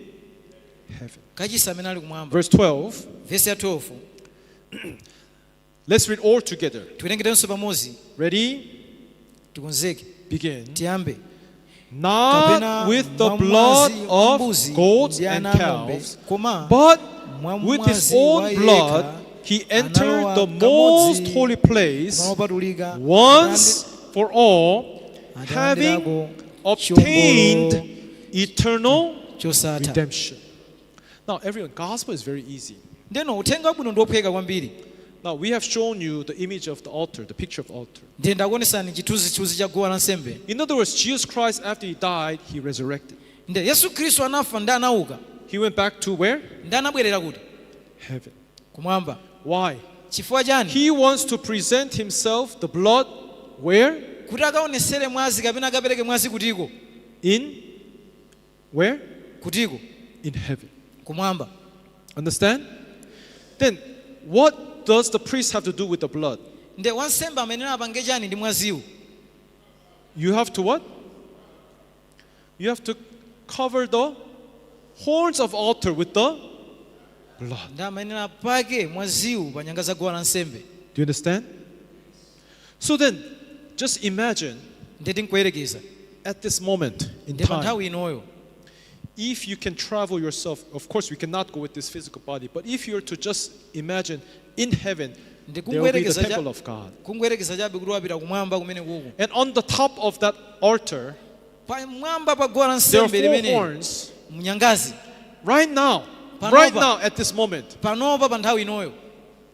heaven. Kachisi amene ali kumwamba. Verse 12. Vesi ya 12. Let's read all together. Tiwerengerenso pamodzi. Ready? Tikonzeke. Begin. Tiyambe. Not Kapena with the mwa blood mwazi wa of mbuzi goats ndi and ana ang'ombe, calves, koma but mwa with his mwazi wa own blood yekha he entered analowa the most kamodzi holy place malo opatulika, once for all, having atalandirako obtained chiwombolo eternal chosatha. Redemption. Now, everyone, gospel is very easy. Ndeno uthenga wabwino ndi wophweka kwambiri. Now we have shown you the image of the altar, the picture of the altar. Ndiye ndakuonesani chithunzithunzi cha guwa lansembe. In other words, Jesus Christ, after he died, he resurrected. Ndiye Yesu Khristu anafa ndi anauka. He went back to where? Ndi anabwerera kuti? Heaven. Kumwamba. Why? Chifukwa chani? He wants to present himself, the blood, where? Kuti akaonesere mwazi kapena akapereke mwazi kutiko? In where? Kutiko? In heaven. Kumwamba. Understand? Then what does the priest have to do with the blood? Ndiye wansembe amene apange chani ndi mwaziwu? You have to what? You have to cover the horns of altar with the blood. Ndi amene apake mwaziwu pa nyanga za guwa lansembe. Do you understand? So then, just imagine Ndiye tinkuyerekeza at this moment in ndiye pa time, nthawi inoyo, if you can travel yourself, of course we cannot go with this physical body, but if you're to just imagine in heaven, ndi there will be the kungoyerekeza cha- temple of God. Kungoyerekeza chabe kuti wapita kumwamba kumene kuku. And on the top of that altar, pamwamba pa guwa there are lansembe four limene horns. mnyangazi. Right now, Panopa. Right now at this moment, Panopa pa nthawi inoyo,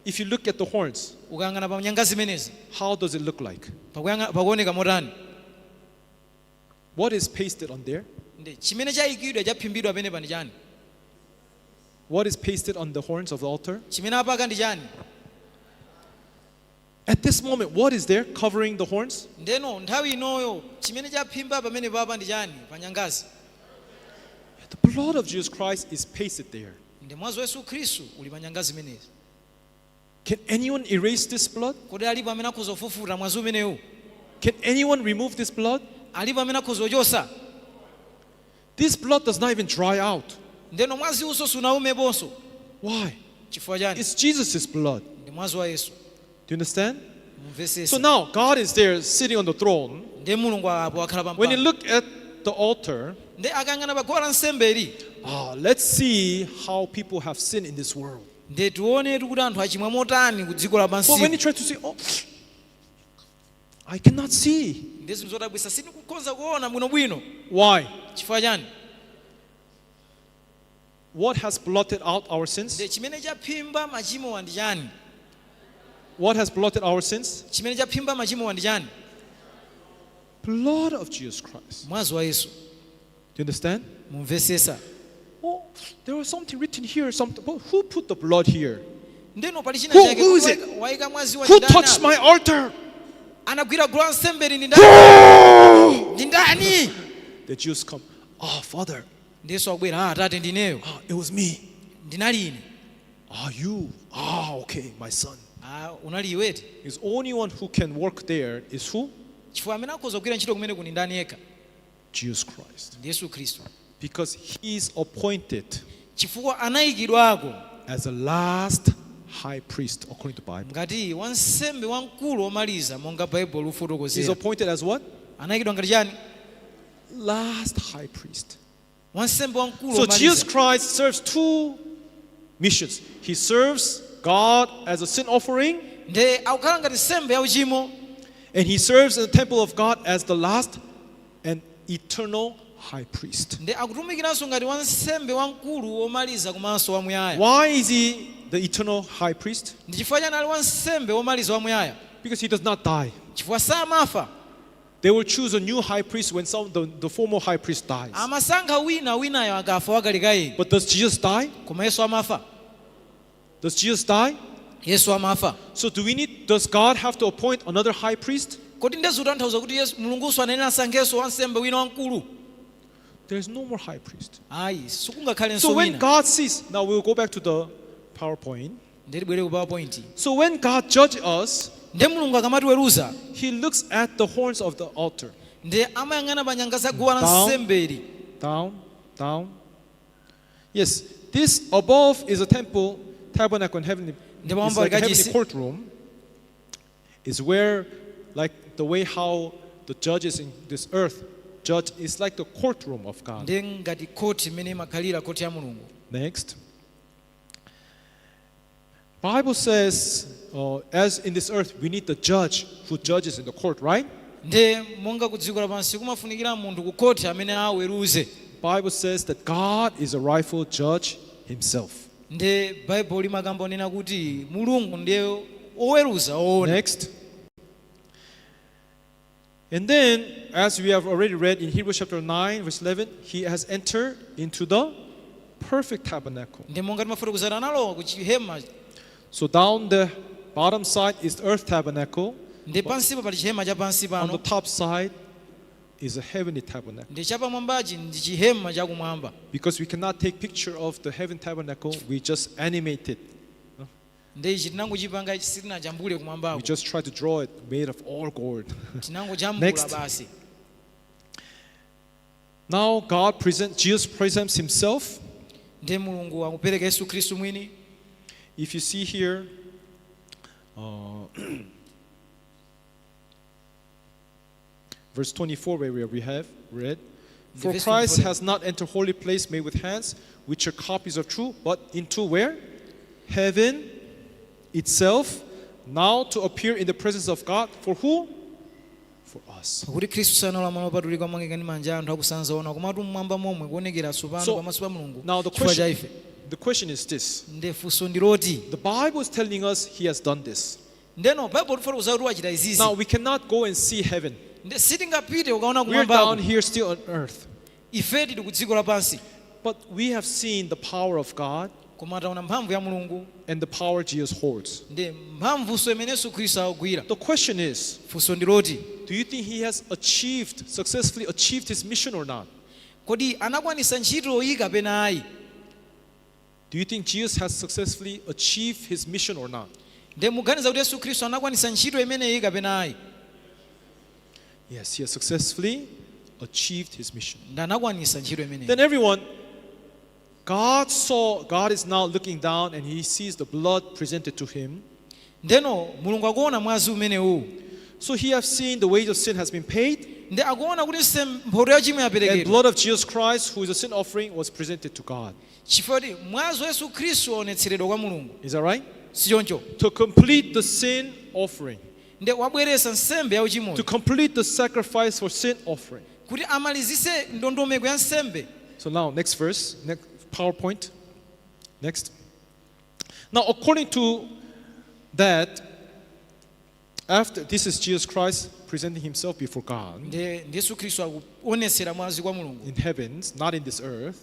if you look at the horns, ukayang'ana pa nyanga zimenezi, how does it look like? Pakuoneka motani? What is pasted on there? Ndi chimene chayikidwa chaphimbidwa pamene ndi chani? What is pasted on the horns of the altar? Chimene apaka ndi chani? At this moment, what is there covering the horns? Ndeno nthawi inoyo chimene chaphimba pamene papa ndi chani pa nyangazi? The blood of Jesus Christ is pasted there. Ndi mwazi wa Yesu Khristu uli pa nyanga zimenezi. Can anyone erase this blood? Kodi alipo amene akhoza kufufuta mwazi umenewu? Can anyone remove this blood? Alipo amene akhoza kuchosa? This blood does not even dry out. Ndeno mwazi uso sunaumeponso. Why? Chifukwa chani? It's Jesus' blood. Ndi mwazi wa Yesu. Do you understand? Mumvesese. So now God is there sitting on the throne. Ndi Mulungu apo akhala pa When you mpando. look at the altar, Ndi akayang'ana pa guwa lansembeli, ah, let's see how people have sinned in this world. Ndi tionetu kuti anthu achimwa motani ku dziko But when lapansi. you try to see, oh, I cannot see. Ndi zinthu zodabwitsa sindikukhoza kuona bwinobwino. Why? Chifukwa chani? What has blotted out our sins? Ndi chimene chaphimba machimowa ndi chani? What has blotted our sins? Chimene chaphimba machimowa ndi chani? Blood of Jesus Christ. Mwazi wa Yesu. Do you understand? Mumvesesa? Oh, there was something written here. Something. But who put the blood here? Ndeno pali china chake. Who is it? Wayika mwazi wa Who ndani touched apa? my altar? Anagwira guwa lansembeli ndi ndani? Ndi ndani? The Jews come. Oh, Father. Ndi Yesu akubwera, ah, Atate, ndineyo. Ah, it was me. Ndinali ine. Ah, you. Ah, okay, my son. Ah, unali iweti. Is only one who can work there is who? Chifukwa amene akhoza kugwira ntchito kumene kuni ndani yekha? Jesus Christ. Ndi Yesu Khristu. Because he is appointed Chifukwa anayikidwako as the last high priest according to Bible. Ngati wansembe wamkulu womaliza monga Baibulo He's lifotokozera. Appointed as what? Anayikidwa ngati chani? Last high priest. Wansembe wamkulu So Jesus womaliza. Christ serves two missions. He serves God as a sin offering, Nde akukhala ngati nsembe ya uchimo, and he serves in the temple of God as the last and eternal high priest. Nde akutumikiranso ngati wansembe wamkulu womaliza komanso wamuyaya. Why is he the eternal high priest? Ndi chifukwa chani ali wansembe womaliza wamuyaya? Because he does not die. Chifukwa samafa. They will choose a new high priest when the former high priest dies. Amasankha wina winayo akafa wakalekale. But does Jesus die? Koma Yesu amafa? Does Jesus die? Yesu amafa? So does God have to appoint another high priest? Kodi ndezikutanthauza kuti Yesu Mulunguso anene asankhenso wansembe wina wamkulu? There's no more high priest. Ayi, sikungakhalenso So when wina. God sees, now we'll go back to the PowerPoint. Nde tibwere ku PowerPoint. So when God judges us, Nde Mulungu akamatiweruza, he looks at the horns of the altar. Nde amayang'ana pa nyanga za guwa la Down. nsembeli. Down, down. Yes, this above is a temple, tabernacle in heavenly, Ndi it's pamwamba like a heavenly kachisi. Courtroom. Is where, like the way how the judges in this earth judge, is like the courtroom of God. Nde ngati khoti imene imakhalira khoti ya Mulungu. Next. Bible says, as in this earth, we need the judge who judges in the court, right? Nde monga ku dziko lapansi kumafunikira munthu ku khoti amene aweruze. Bible says that God is a rightful judge himself. Ndi Baibulo limakamba onena kuti Mulungu ndiye oweruza oona. Next. And then, as we have already read in Hebrews chapter 9, verse 11, he has entered into the perfect tabernacle. Ndi monga timafotokozera analowa ku chihema. So down the bottom side is the earth tabernacle. Ndi pansipo pali chihema cha pansi On pano. the top side is a heavenly tabernacle. Ndi chapamwambachi ndi chihema chakumwamba. Because we cannot take picture of the heaven tabernacle, we just animate it. Ndi ichi tinangochipanga sitinajambule We kumwambako. just try to draw it made of all gold. Tinangojambula Next. basi. Now God presents, Jesus presents himself. Ndi Mulungu akupereka Yesu Khristu mwini. If you see here, verse 24, where we have read, "For Verse Christ 24. Has not entered holy place made with hands, which are copies of true, but into where? Heaven itself, now to appear in the presence of God. For who? For us." Pakuti Khristu sanalowa malo opatulika omangika ndi manja a anthu akusanza ona komatu mmwamba momwe kuonekera tsopano So, pamaso pa Mulungu now the chifukwa cha question, ife. The question is this. Ndi funso ndi loti The Bible is telling us he has done this. Ndeno Baibulo tifotokoza kuti wachita izizi. Now we cannot go and see heaven. Nde sitingapite ukaona We are down kumwambako. here still on earth. Ife tili ku dziko lapansi. But we have seen the power of God Koma taona mphamvu ya Mulungu and the power Jesus holds. ndi mphamvunso imene Yesu Khristu akugwira. The question is, Funso ndi loti do you think he has achieved, successfully achieved his mission or not? Kodi anakwanisa ntchitoyi kapena ayi? Do you think Jesus has successfully achieved his mission or not? Ndi muganiza kuti Yesu Khristu anakwanisa ntchito imeneyi kapena ayi? Yes, he has successfully achieved his mission. Ndi anakwanisa ntchito imeneyi. Then everyone, God saw, God is now looking down and he sees the blood presented to him. Ndeno Mulungu akuona mwazi umenewu. So he has seen the wage of sin has been paid, Ndi akuona kuti mphotho ya chimo and yaperekedwa blood of Jesus Christ, who is a sin offering, was presented to God. chifukwa kuti mwazi wa Yesu Khristu waonetseredwa kwa Mulungu. Is that right? Sichoncho? To complete the sin offering, Ndi wabweretsa nsembe ya uchimoyo to complete the sacrifice for sin offering. Kuti amalizise ndondomeko ya nsembe. So now, next verse, next PowerPoint. Next. Now, according to that, after this is Jesus Christ presenting himself before God Ndi ndi Yesu Khristu akuonetsera mwazi kwa Mulungu in heavens, not in this earth.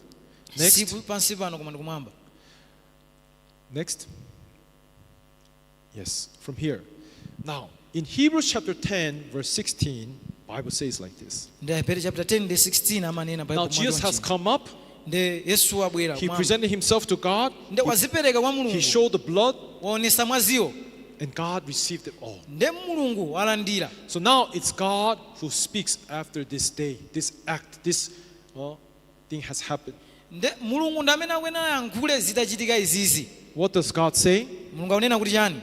Next. Si pansi pano koma ndikumwamba. Next. Yes, from here. Now, in Hebrews chapter 10, verse 16, Bible says like this. Ndi Aheberi chapter 10 ndi 16 amanena Now Bible Jesus has mwachonchi. come up. Ndi Yesu wabwera He kumwamba. presented himself to God. Ndi wazipereka kwa He Mulungu showed the blood, waonesa mwaziwo and God received it all. ndi Mulungu walandira. So now it's God who speaks after this day, this act, this thing has happened. Ndi Mulungu ndi amene akuyenera ayankhule zitachitika izizi. What does God say? Mulungu akunena kuti chani?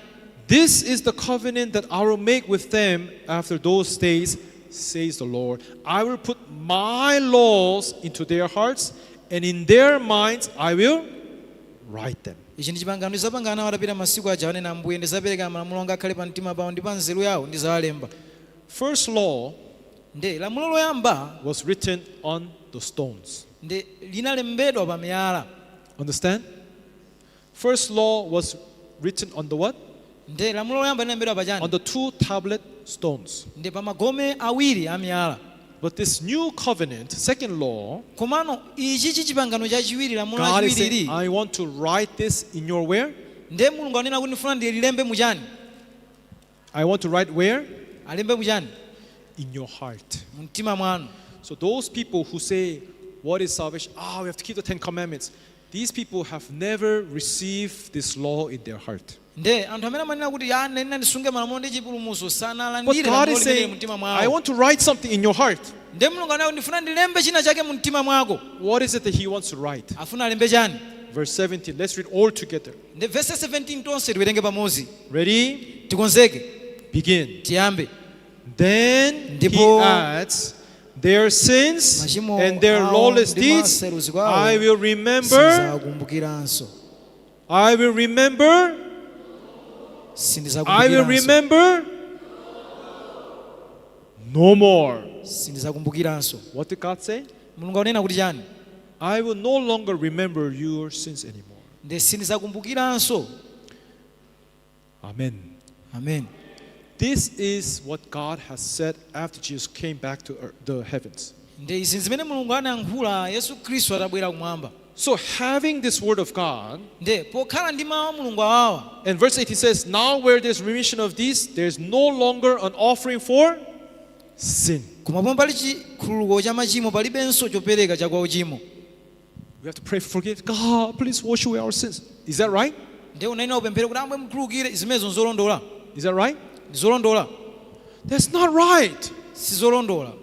"This is the covenant that I will make with them after those days, says the Lord. I will put my laws into their hearts, and in their minds I will write them." Ichi ndi chipangano ndizapangana atapita masiku aja anena Ambuye ndizapereka malamulo anga akhale pa mtima pawo ndi pa nzeru yawo ndizawalemba. First law Ndi lamulo loyamba was written on the stones. Ndi linalembedwa pa miyala. Understand? First law was written on the what? Ndi lamulo loyamba linalembedwa pa On chani? the two tablet stones. Ndi pa magome awiri a miyala. But this new covenant, second law, Komano ichi chipangano chachiwiri lamulo God is lachiwiri saying, ili "I want to write this in your where? Ndiye Mulungu anena kuti ndifuna ndililembe muchani? I want to write where? Alembe muchani? In your heart." Mu mtima mwanu. So those people who say, "What is salvation? Ah, we have to keep the Ten Commandments." These people have never received this law in their heart. Nde anthu amene amanena kuti ya nena ndisunge malamulo ndi chipulumutso But sanalandire God lamulo is limeneli saying, mu mtima "I mwawo. want to write something in your heart." Nde Mulungu anena kuti ndifuna ndilembe china chake mu mtima mwako. What is it that He wants to write? Afuna alembe chani? Verse 17. Let's read all together. Nde verse 17 tonse tiwerenge pamodzi. Ready? Tikonzeke. Begin. Tiyambe. Then He Ndipo adds, "Their sins machimo and their awo lawless ndi deeds maseruziko awo I will remember." sindizakumbukiranso. I will remember. I will Sindizakumbukiranso. Remember no more. Sindizakumbukiranso. What did God say? Mulungu akunena kuti chani? "I will no longer remember your sins anymore." Nde sindizakumbukiranso. Amen. Amen. This is what God has said after Jesus came back to the heavens. Nde izi zimene Mulungu anayankhula Yesu Khristu atabwera kumwamba. So, having this word of God, Nde pokhala ndi mawu a Mulungu awawa, and verse 18 says, "Now where there's remission of these, there's no longer an offering for sin." Koma pomwe pali chikhululuko cha machimo palibenso chopereka cha kwa uchimo. We have to pray for forgiveness. God, please wash away our sins. Is that right? Nde unayenera upemphere kuti Ambuye mukhululukire zimenezo nzolondola? Is that right? Ndizolondola? That's not right. Sizolondola.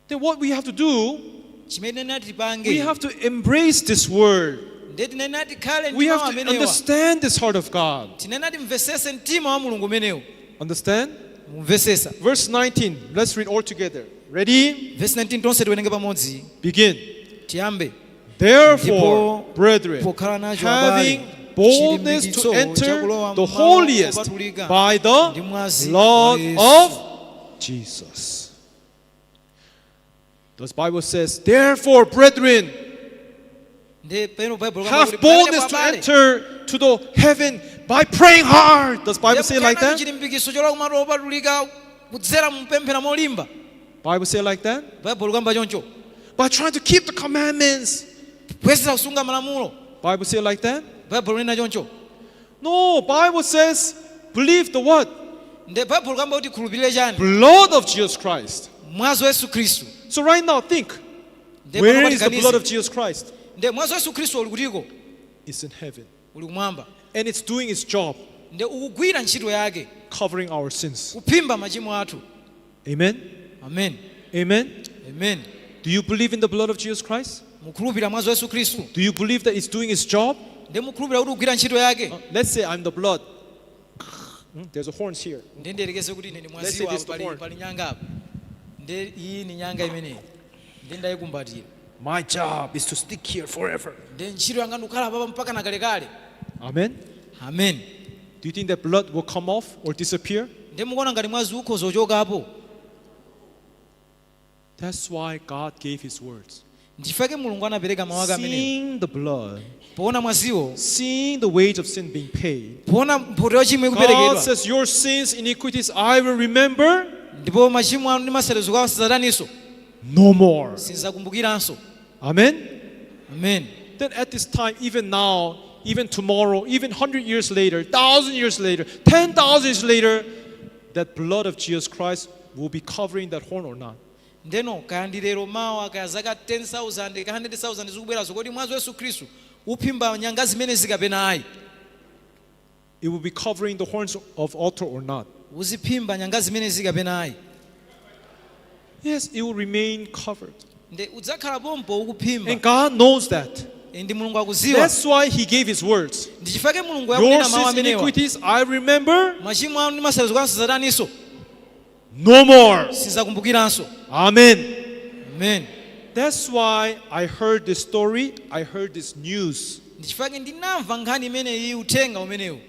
Then what we have to do, Chimene tinena we tipange, have to embrace this word. Nde tinena tikhale We ndi mawu have to amenewa. Understand this heart of God. Tinena timvesese mtima wa Mulungu umenewu. Understand? Mumvesesa? Verse 19. Let's read all together. Ready? Verse 19 tonse tiwerenge pamodzi. Begin. Tiyambe. Therefore, Ndipo brethren, pokhala nacho having abale boldness to chilimbikitso enter chakulowa the m'malo holiest opatulika by the ndi mwazi wa blood Yesu. of Jesus. The Bible says, "Therefore, brethren, Nde pano Bible have boldness to enter to the heaven by praying hard." Does Bible say like that? Chilimbikitso cholowa kumalo opatulika kudzera mupemphera molimba. Bible say like that? Bible kamba choncho? By trying to keep the commandments. Kuyesera kusunga malamulo. Bible say like that? Bible linena choncho? No, Bible says believe the what? Nde Bible kamba kuti khulupirire chani? Blood of Jesus Christ. Mwazi wa Yesu Khristu. So right now, think. Nde Where pano is the patiganize. blood of Jesus Christ? Nde mwazi wa Yesu Khristu uli kutiko? It's in heaven. Uli kumwamba. And it's doing its job, Nde ukugwira ntchito yake, covering our sins. Kuphimba machimo athu. Amen. Amen. Amen. Amen. Do you believe in the blood of Jesus Christ? Mukhulupirira mwazi wa Yesu Khristu? Do you believe that it's doing its job? Nde mukhulupirira kuti ukugwira ntchito yake? Let's say I'm the blood. There's a horns here. Nde ndiyerekeze kuti ine ndi Let's say mwaziwa this the pali, horn. Pali nyanga apa nde iyi ni nyanga imeneyi nde ndayikumbatira. My job is to stick here forever. Nde ntchito yanga ndikukhala papa mpaka na kalekale. Amen. Amen. Do you think that blood will come off or disappear? Nde mukuona ngati mwazi ukhoza kuchokapo? That's why God gave His words. Ndifake Mulungu anapereka mawu ake amenewo. Seeing the blood, Poona mwaziwo, seeing the wage of sin being paid, poona mphotho ya chimo God ikuperekedwa, says, "Your sins, iniquities, I will remember ndipo machimo anu ndi maserezo awo sizataninso no more." sinzakumbukiranso. Amen. Amen. Then at this time, even now, even tomorrow, even 100 years later, 1,000 years later, 10,000 years later, that blood of Jesus Christ will be covering that horn or not? Ndeno kaya ndi lero mawa kaya zaka 10,000 ka 100,000 zikubwerazo kodi mwazi wa Yesu Khristu uphimba nyanga zimene zikapena ayi? It will be covering the horns of altar or not? Uziphimba nyanga zimene zikapena ayi? Yes, it will remain covered. Nde udzakhala pompo ukuphimba. And God knows that. Ndi Mulungu akuziwa. That's why He gave His words. Ndi chifukwa Mulungu "Your yakunena mawu sins, amenewa. iniquities, I remember Machimo anu ndi maserezo anu sizataninso no more." sizakumbukiranso. Amen. Amen. That's why I heard this story, I heard this news. Ndi chifukwa ndinamva nkhani imeneyi uthenga umenewu.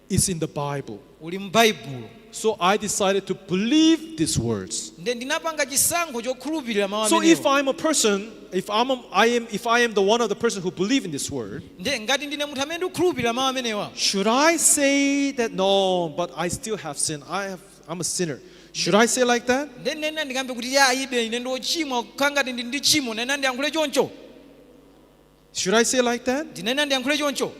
It's in the Bible. Uli m'Baibulo. So I decided to believe these words. Nde ndinapanga chisankho chokhulupirira mawu So if amenewa. I'm a person, if I'm a, I am, if I am the one of the person who believe in this word, Nde ngati ndine munthu amene ndikukhulupirira mawu amenewa, should I say that no, but I still have sin? I'm a sinner. Should I say like that? Nde nena ndikambe kuti ya ibe ine ndiochimwa kukhala ngati ndi ndi chimo nena ndiyankhule choncho? Should I say like that? Ndinena ndiyankhule choncho?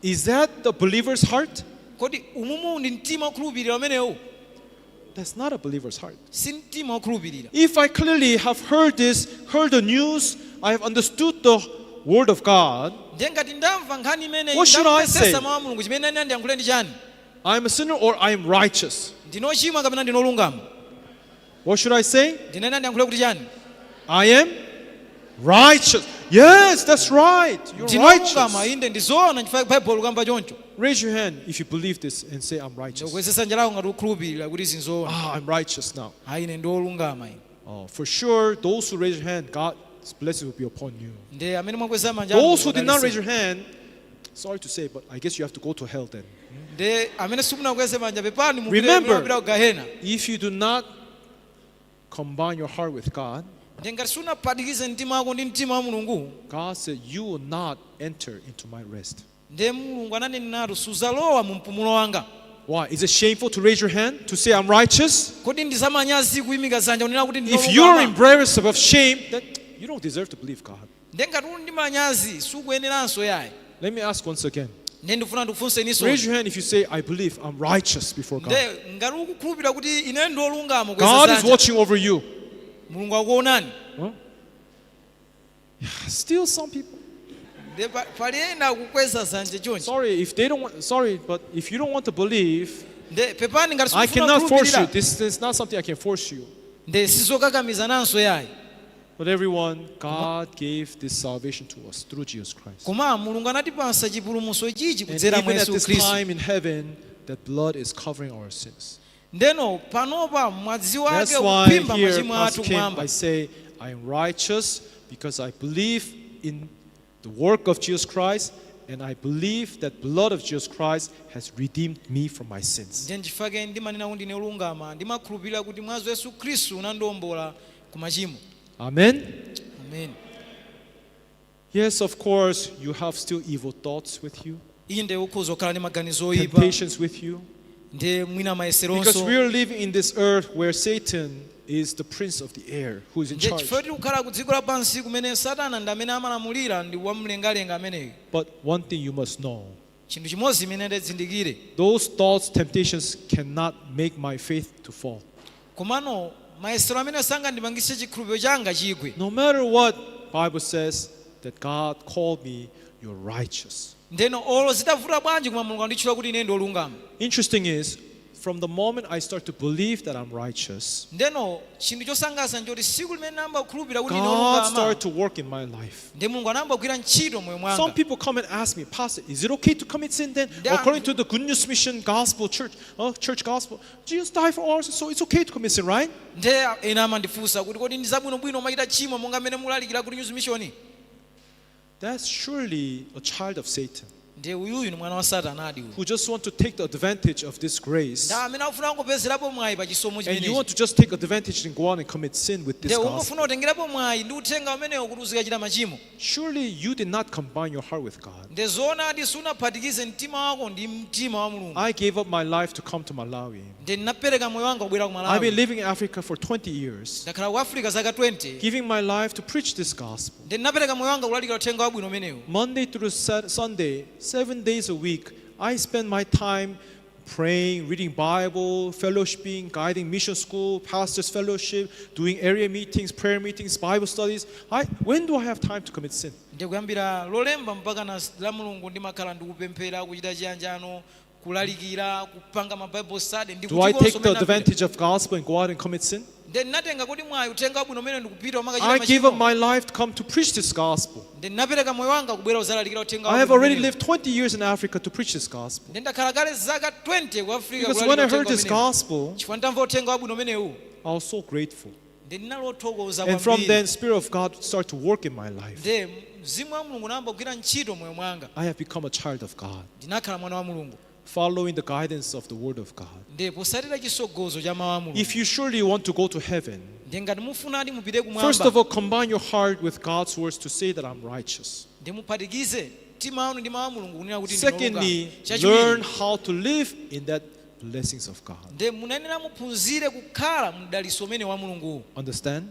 Is that the believer's heart? Kodi umumu ndi mtima wokhulupirira umenewu? That's not a believer's heart. Si mtima wokhulupirira. If I clearly have heard this, heard the news, I have understood the word of God, Ndiye ngati ndamva nkhani imeneyi, what should I say? Ndamvesesa mawu a Mulungu chimene nena ndiyankhule ndi chani? I'm a sinner or I am righteous? Ndinochimwa kapena ndinolungama? What should I say? Ndinena ndiyankhule kuti chani? I am righteous. Yes, that's right. You're Ndinolungama. Righteous. Inde ndizoona chifukwa Baibulo likamba choncho. Raise your hand if you believe this and say, "I'm righteous." Ndikukwezesa dzanja lako ngati ukhulupirira kuti izi nzoona. Ah, I'm righteous now. Ayi ine ndiolungama ine. Oh, for sure, those who raise your hand, God's blessing will be upon you. Nde amene mwakweza manja anu, Those who did not mudalitse. raise your hand, sorry to say, but I guess you have to go to hell then. Nde amene simunakweze manja pepani Remember, mupita ku gahena. if you do not combine your heart with God, Ndi ngati sunaphatikize mtima wako ndi mtima wa Mulungu, God said, "You will not enter into my rest." ndiye Mulungu ananenatu suzalowa mu mpumulo wanga. Why? Is it shameful to raise your hand to say, "I'm righteous"? Kodi ndi zamanyazi kuyimika dzanja kunena kuti If you're ndinolungama? embarrassed of shame, then you don't deserve to believe God. Ndiye ngati uli ndi manyazi sukuyeneranso yayi. Let me ask once again. Ndiye ndifuna ndikufunseninso. Raise your hand if you say, "I believe I'm righteous before God." Ndiye ngati ukukhulupirira kuti ine ndi wolungama kweza God is dzanja. watching over you. Mulungu akuonani. Huh? Still some people. Ndiye pali ena akukweza dzanja chonchi. Sorry, if they don't want, sorry, but if you don't want to believe, Ndiye pepani ngati I sikufuna cannot force you. kukhulupirira. This is not something I can force you. Ndiye sizokakamizananso yayi. But everyone, God gave this salvation to us through Jesus Christ. Koma Mulungu anatipasa chipulumutso chichi And kudzera mwa even at Yesu this Khristu. time in heaven, that blood is covering our sins. Ndeno panopa mwazi wake That's why ukuphimba here, machimo Pastor athu Kim, kumwamba. I say, "I am righteous because I believe in the work of Jesus Christ, and I believe that blood of Jesus Christ has redeemed me from my sins." Ndiye nchifukwa ndimanena kuti ndine olungama ndimakhulupirira kuti mwazi wa Yesu Khristu unandiwombola ku machimo. Amen. Amen. Yes, of course, you have still evil thoughts with you, Inde ukhoza kukhala ndi maganizo oyipa, temptations with you. ndiye mwina Because mayeseronso. we are living in this earth where Satan is the prince of the air, who is in Ndiye charge. chifukwa tili kukhala ku dziko lapansi kumene Satana ndi amene amalamulira ndi wamlengalenga ameneyo. But one thing you must know: Chinthu chimodzi imene ndizindikire, those thoughts, temptations cannot make my faith to fall. Komano mayesero amene sangandipangitse chikhulupiriro changa chigwe. No matter what, Bible says that God called me, "You're righteous." Ndeno olo zitavuta bwanji koma Mulungu anditchula kuti ine ndi olungama. Interesting is, from the moment I start to believe that I'm righteous, Ndeno chinthu chosangalatsa nchoti tsiku limene nayamba kukhulupirira kuti ndine God olungama, started to work in my life. ndi Mulungu anayamba kugwira ntchito moyo Some mwanga. people come and ask me, "Pastor, is it okay to commit sin then? According to the Good News Mission Gospel Church, Church Gospel, Jesus died for ours, so it's okay to commit sin, right?" Nde ena amandifunsa kuti kodi ndi zabwinobwino umachita tchimo monga mmene mulalikira ku News Mission? That's surely a child of Satan Ndiye uyuyu ni mwana wa Satana adi uyu who just want to take the advantage of this grace. Nda amene akufuna kungopezerapo mwayi pa chisomo And you chimenechi. want to just take advantage and go on and commit sin with this Ndiye gospel. ungofuna kutengerapo mwayi ndi uthenga umenewo kuti uzikachita machimo. Surely you did not combine your heart with God. Ndiye zoonadi sunaphatikize mtima wako ndi mtima wa Mulungu. I gave up my life to come to Malawi. Ndiye ndinapereka moyo wanga kubwera ku I've been Malawi. living in Africa for 20 years, Ndakhala ku Africa zaka 20. giving my life to preach this gospel. Ndiye ndinapereka moyo wanga kulalikira uthenga wabwino umenewu. Monday through Sunday, 7 days a week, I spend my time praying, reading Bible, fellowshipping, guiding mission school, pastors fellowship, doing area meetings, prayer meetings, Bible studies. When do I have time to commit sin? Ndiye kuyambira Lolemba mpaka na la Mulungu ndimakhala ndikupemphera kuchita chiyanjano kulalikira kupanga ma Bible study ndi Do I kuchikonso take the mmene napita. advantage of gospel and go out and commit sin? Ndiye ndinatenga kuti mwayi uthenga wabwino umene ndikupita umakachita I gave up machimo. my life to come to preach this gospel. Ndiye ndinapereka moyo wanga kubwera kuzalalikira uthenga I have wabwino already umenewu. lived 20 years in Africa to preach this gospel. Ndiye ndakhala kale zaka 20 ku Africa Because when kulalikira I heard uthenga this umenewu. gospel, Chifukwa nditamva uthenga wabwino umenewu, I was so grateful. Ndiye ndinali othokoza And from kwambiri. then, Spirit of God started to work in my life. Ndiye mzimu wa Mulungu unayamba kugwira ntchito moyo mwanga. I have become a child of God, Ndinakhala mwana wa Mulungu, following the guidance of the Word of God. Ndiye posatira chisogozo cha mawu a Mulungu. If you surely want to go to heaven, Ndiye ngati mufunadi mupite first kumwamba, of all, combine your heart with God's words to say that I'm righteous. Ndiye muphatikize mtima wanu ndi mawu a Mulungu kunena kuti ndine Secondly, olungama. Chachiwiri, learn how to live in that blessings of God. Ndiye munayenera muphunzire kukhala mdaliso umene wa Mulunguwu. Understand?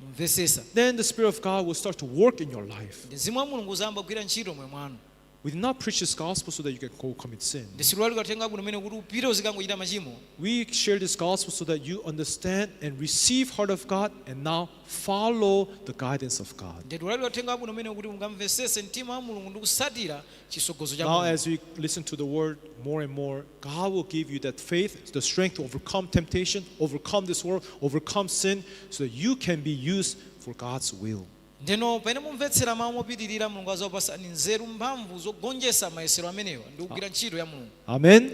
Mumvesesa? Then the Spirit of God will start to work in your life. Ndi mzimu wa Mulungu uzayamba kugwira ntchito moyo mwanu. We did not preach this gospel so that you can go commit sin. Ndi sitilalikira uthenga wabwino umene kuti upite uzikangochita machimo. We share this gospel so that you understand and receive heart of God and now follow the guidance of God. Ndi tilalikira uthenga wabwino umene kuti mungamvesese mtima wa Mulungu ndi kusatira chisogozo cha Now, Mulungu. as we listen to the word more and more, God will give you that faith, the strength to overcome temptation, overcome this world, overcome sin, so that you can be used for God's will. Ndeno pamene mumvetsera mawu mopitirira Mulungu azakupasani nzeru mphamvu zogonjetsa mayesero amenewa ndi kugwira ntchito ya Mulungu. Amen.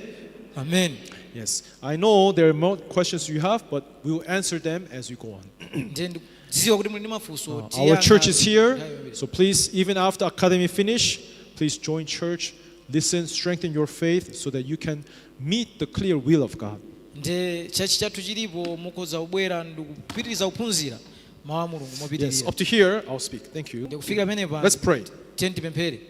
Amen. Yes, I know there are more questions you have, but we will answer them as we go on. Ndiye ndikudziwa kuti muli ndi mafunso. Our church is here, so please, even after academy finish, please join church, listen, strengthen your faith so that you can meet the clear will of God. Nde church chathu chilipo mukhoza kubwera ndikupitiriza kuphunzira. Mawu a Mulungu Yes, mopitirira. Up to here, I'll speak. Thank you. Ndikufika pamenepa. Let's pray. Tiye tipemphere.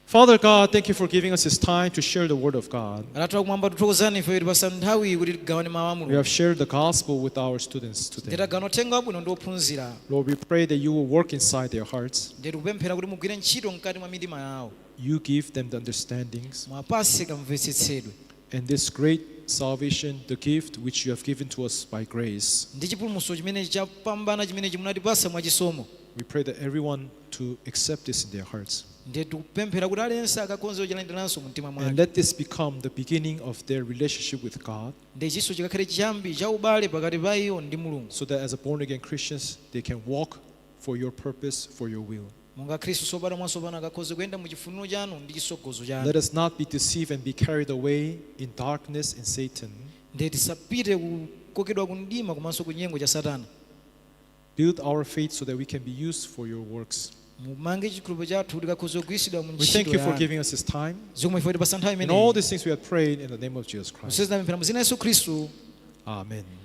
Father God, thank you for giving us this time to share the word of God. Atate akumwamba, tuthokozani ife tipasa nthawi kuti tigawane mawu a We Mulungu. have shared the gospel with our students today. Nditagawana uthenga wabwino ndi ophunzira. Lord, we pray that you will work inside their hearts. Ndiye tikupemphera kuti mugwire ntchito mkati mwa mitima yawo. You give them the understandings Mwapase kamvetsetsedwe. And this great salvation, the gift which you have given to us by grace. Ndi chipulumutso chimene chapambana chimene munatipasa mwachisomo. We pray that everyone to accept this in their hearts. Ndiye tikupemphera kuti aliyense akakonze kuchilandiranso mu mtima And mwake. let this become the beginning of their relationship with God, Ndiye chinso chikakhale chiyambi cha ubale pakati pa iwo ndi Mulungu, so that as a born again Christians, they can walk for your purpose, for your will. Monga Khristu obadwa mwatsopano akakhoze kuyenda mu chifuniro chanu ndi chisogozo chanu. Let us not be deceived and be carried away in darkness and Satan. Ndiye tisapite kukokedwa ku mdima komanso ku nyengo cha Satana. Build our faith so that we can be used for your works. Mumange chikhulupiriro chathu kuti kakhoze kugwiritsidwa mu We thank ntchito you for yanu. Giving us this time. Zikomo ife tipasa nthawi And all imeneyi. these things we have prayed in the name of Jesus Christ. Musezi tapemphera mu dzina la Yesu Khristu. Amen.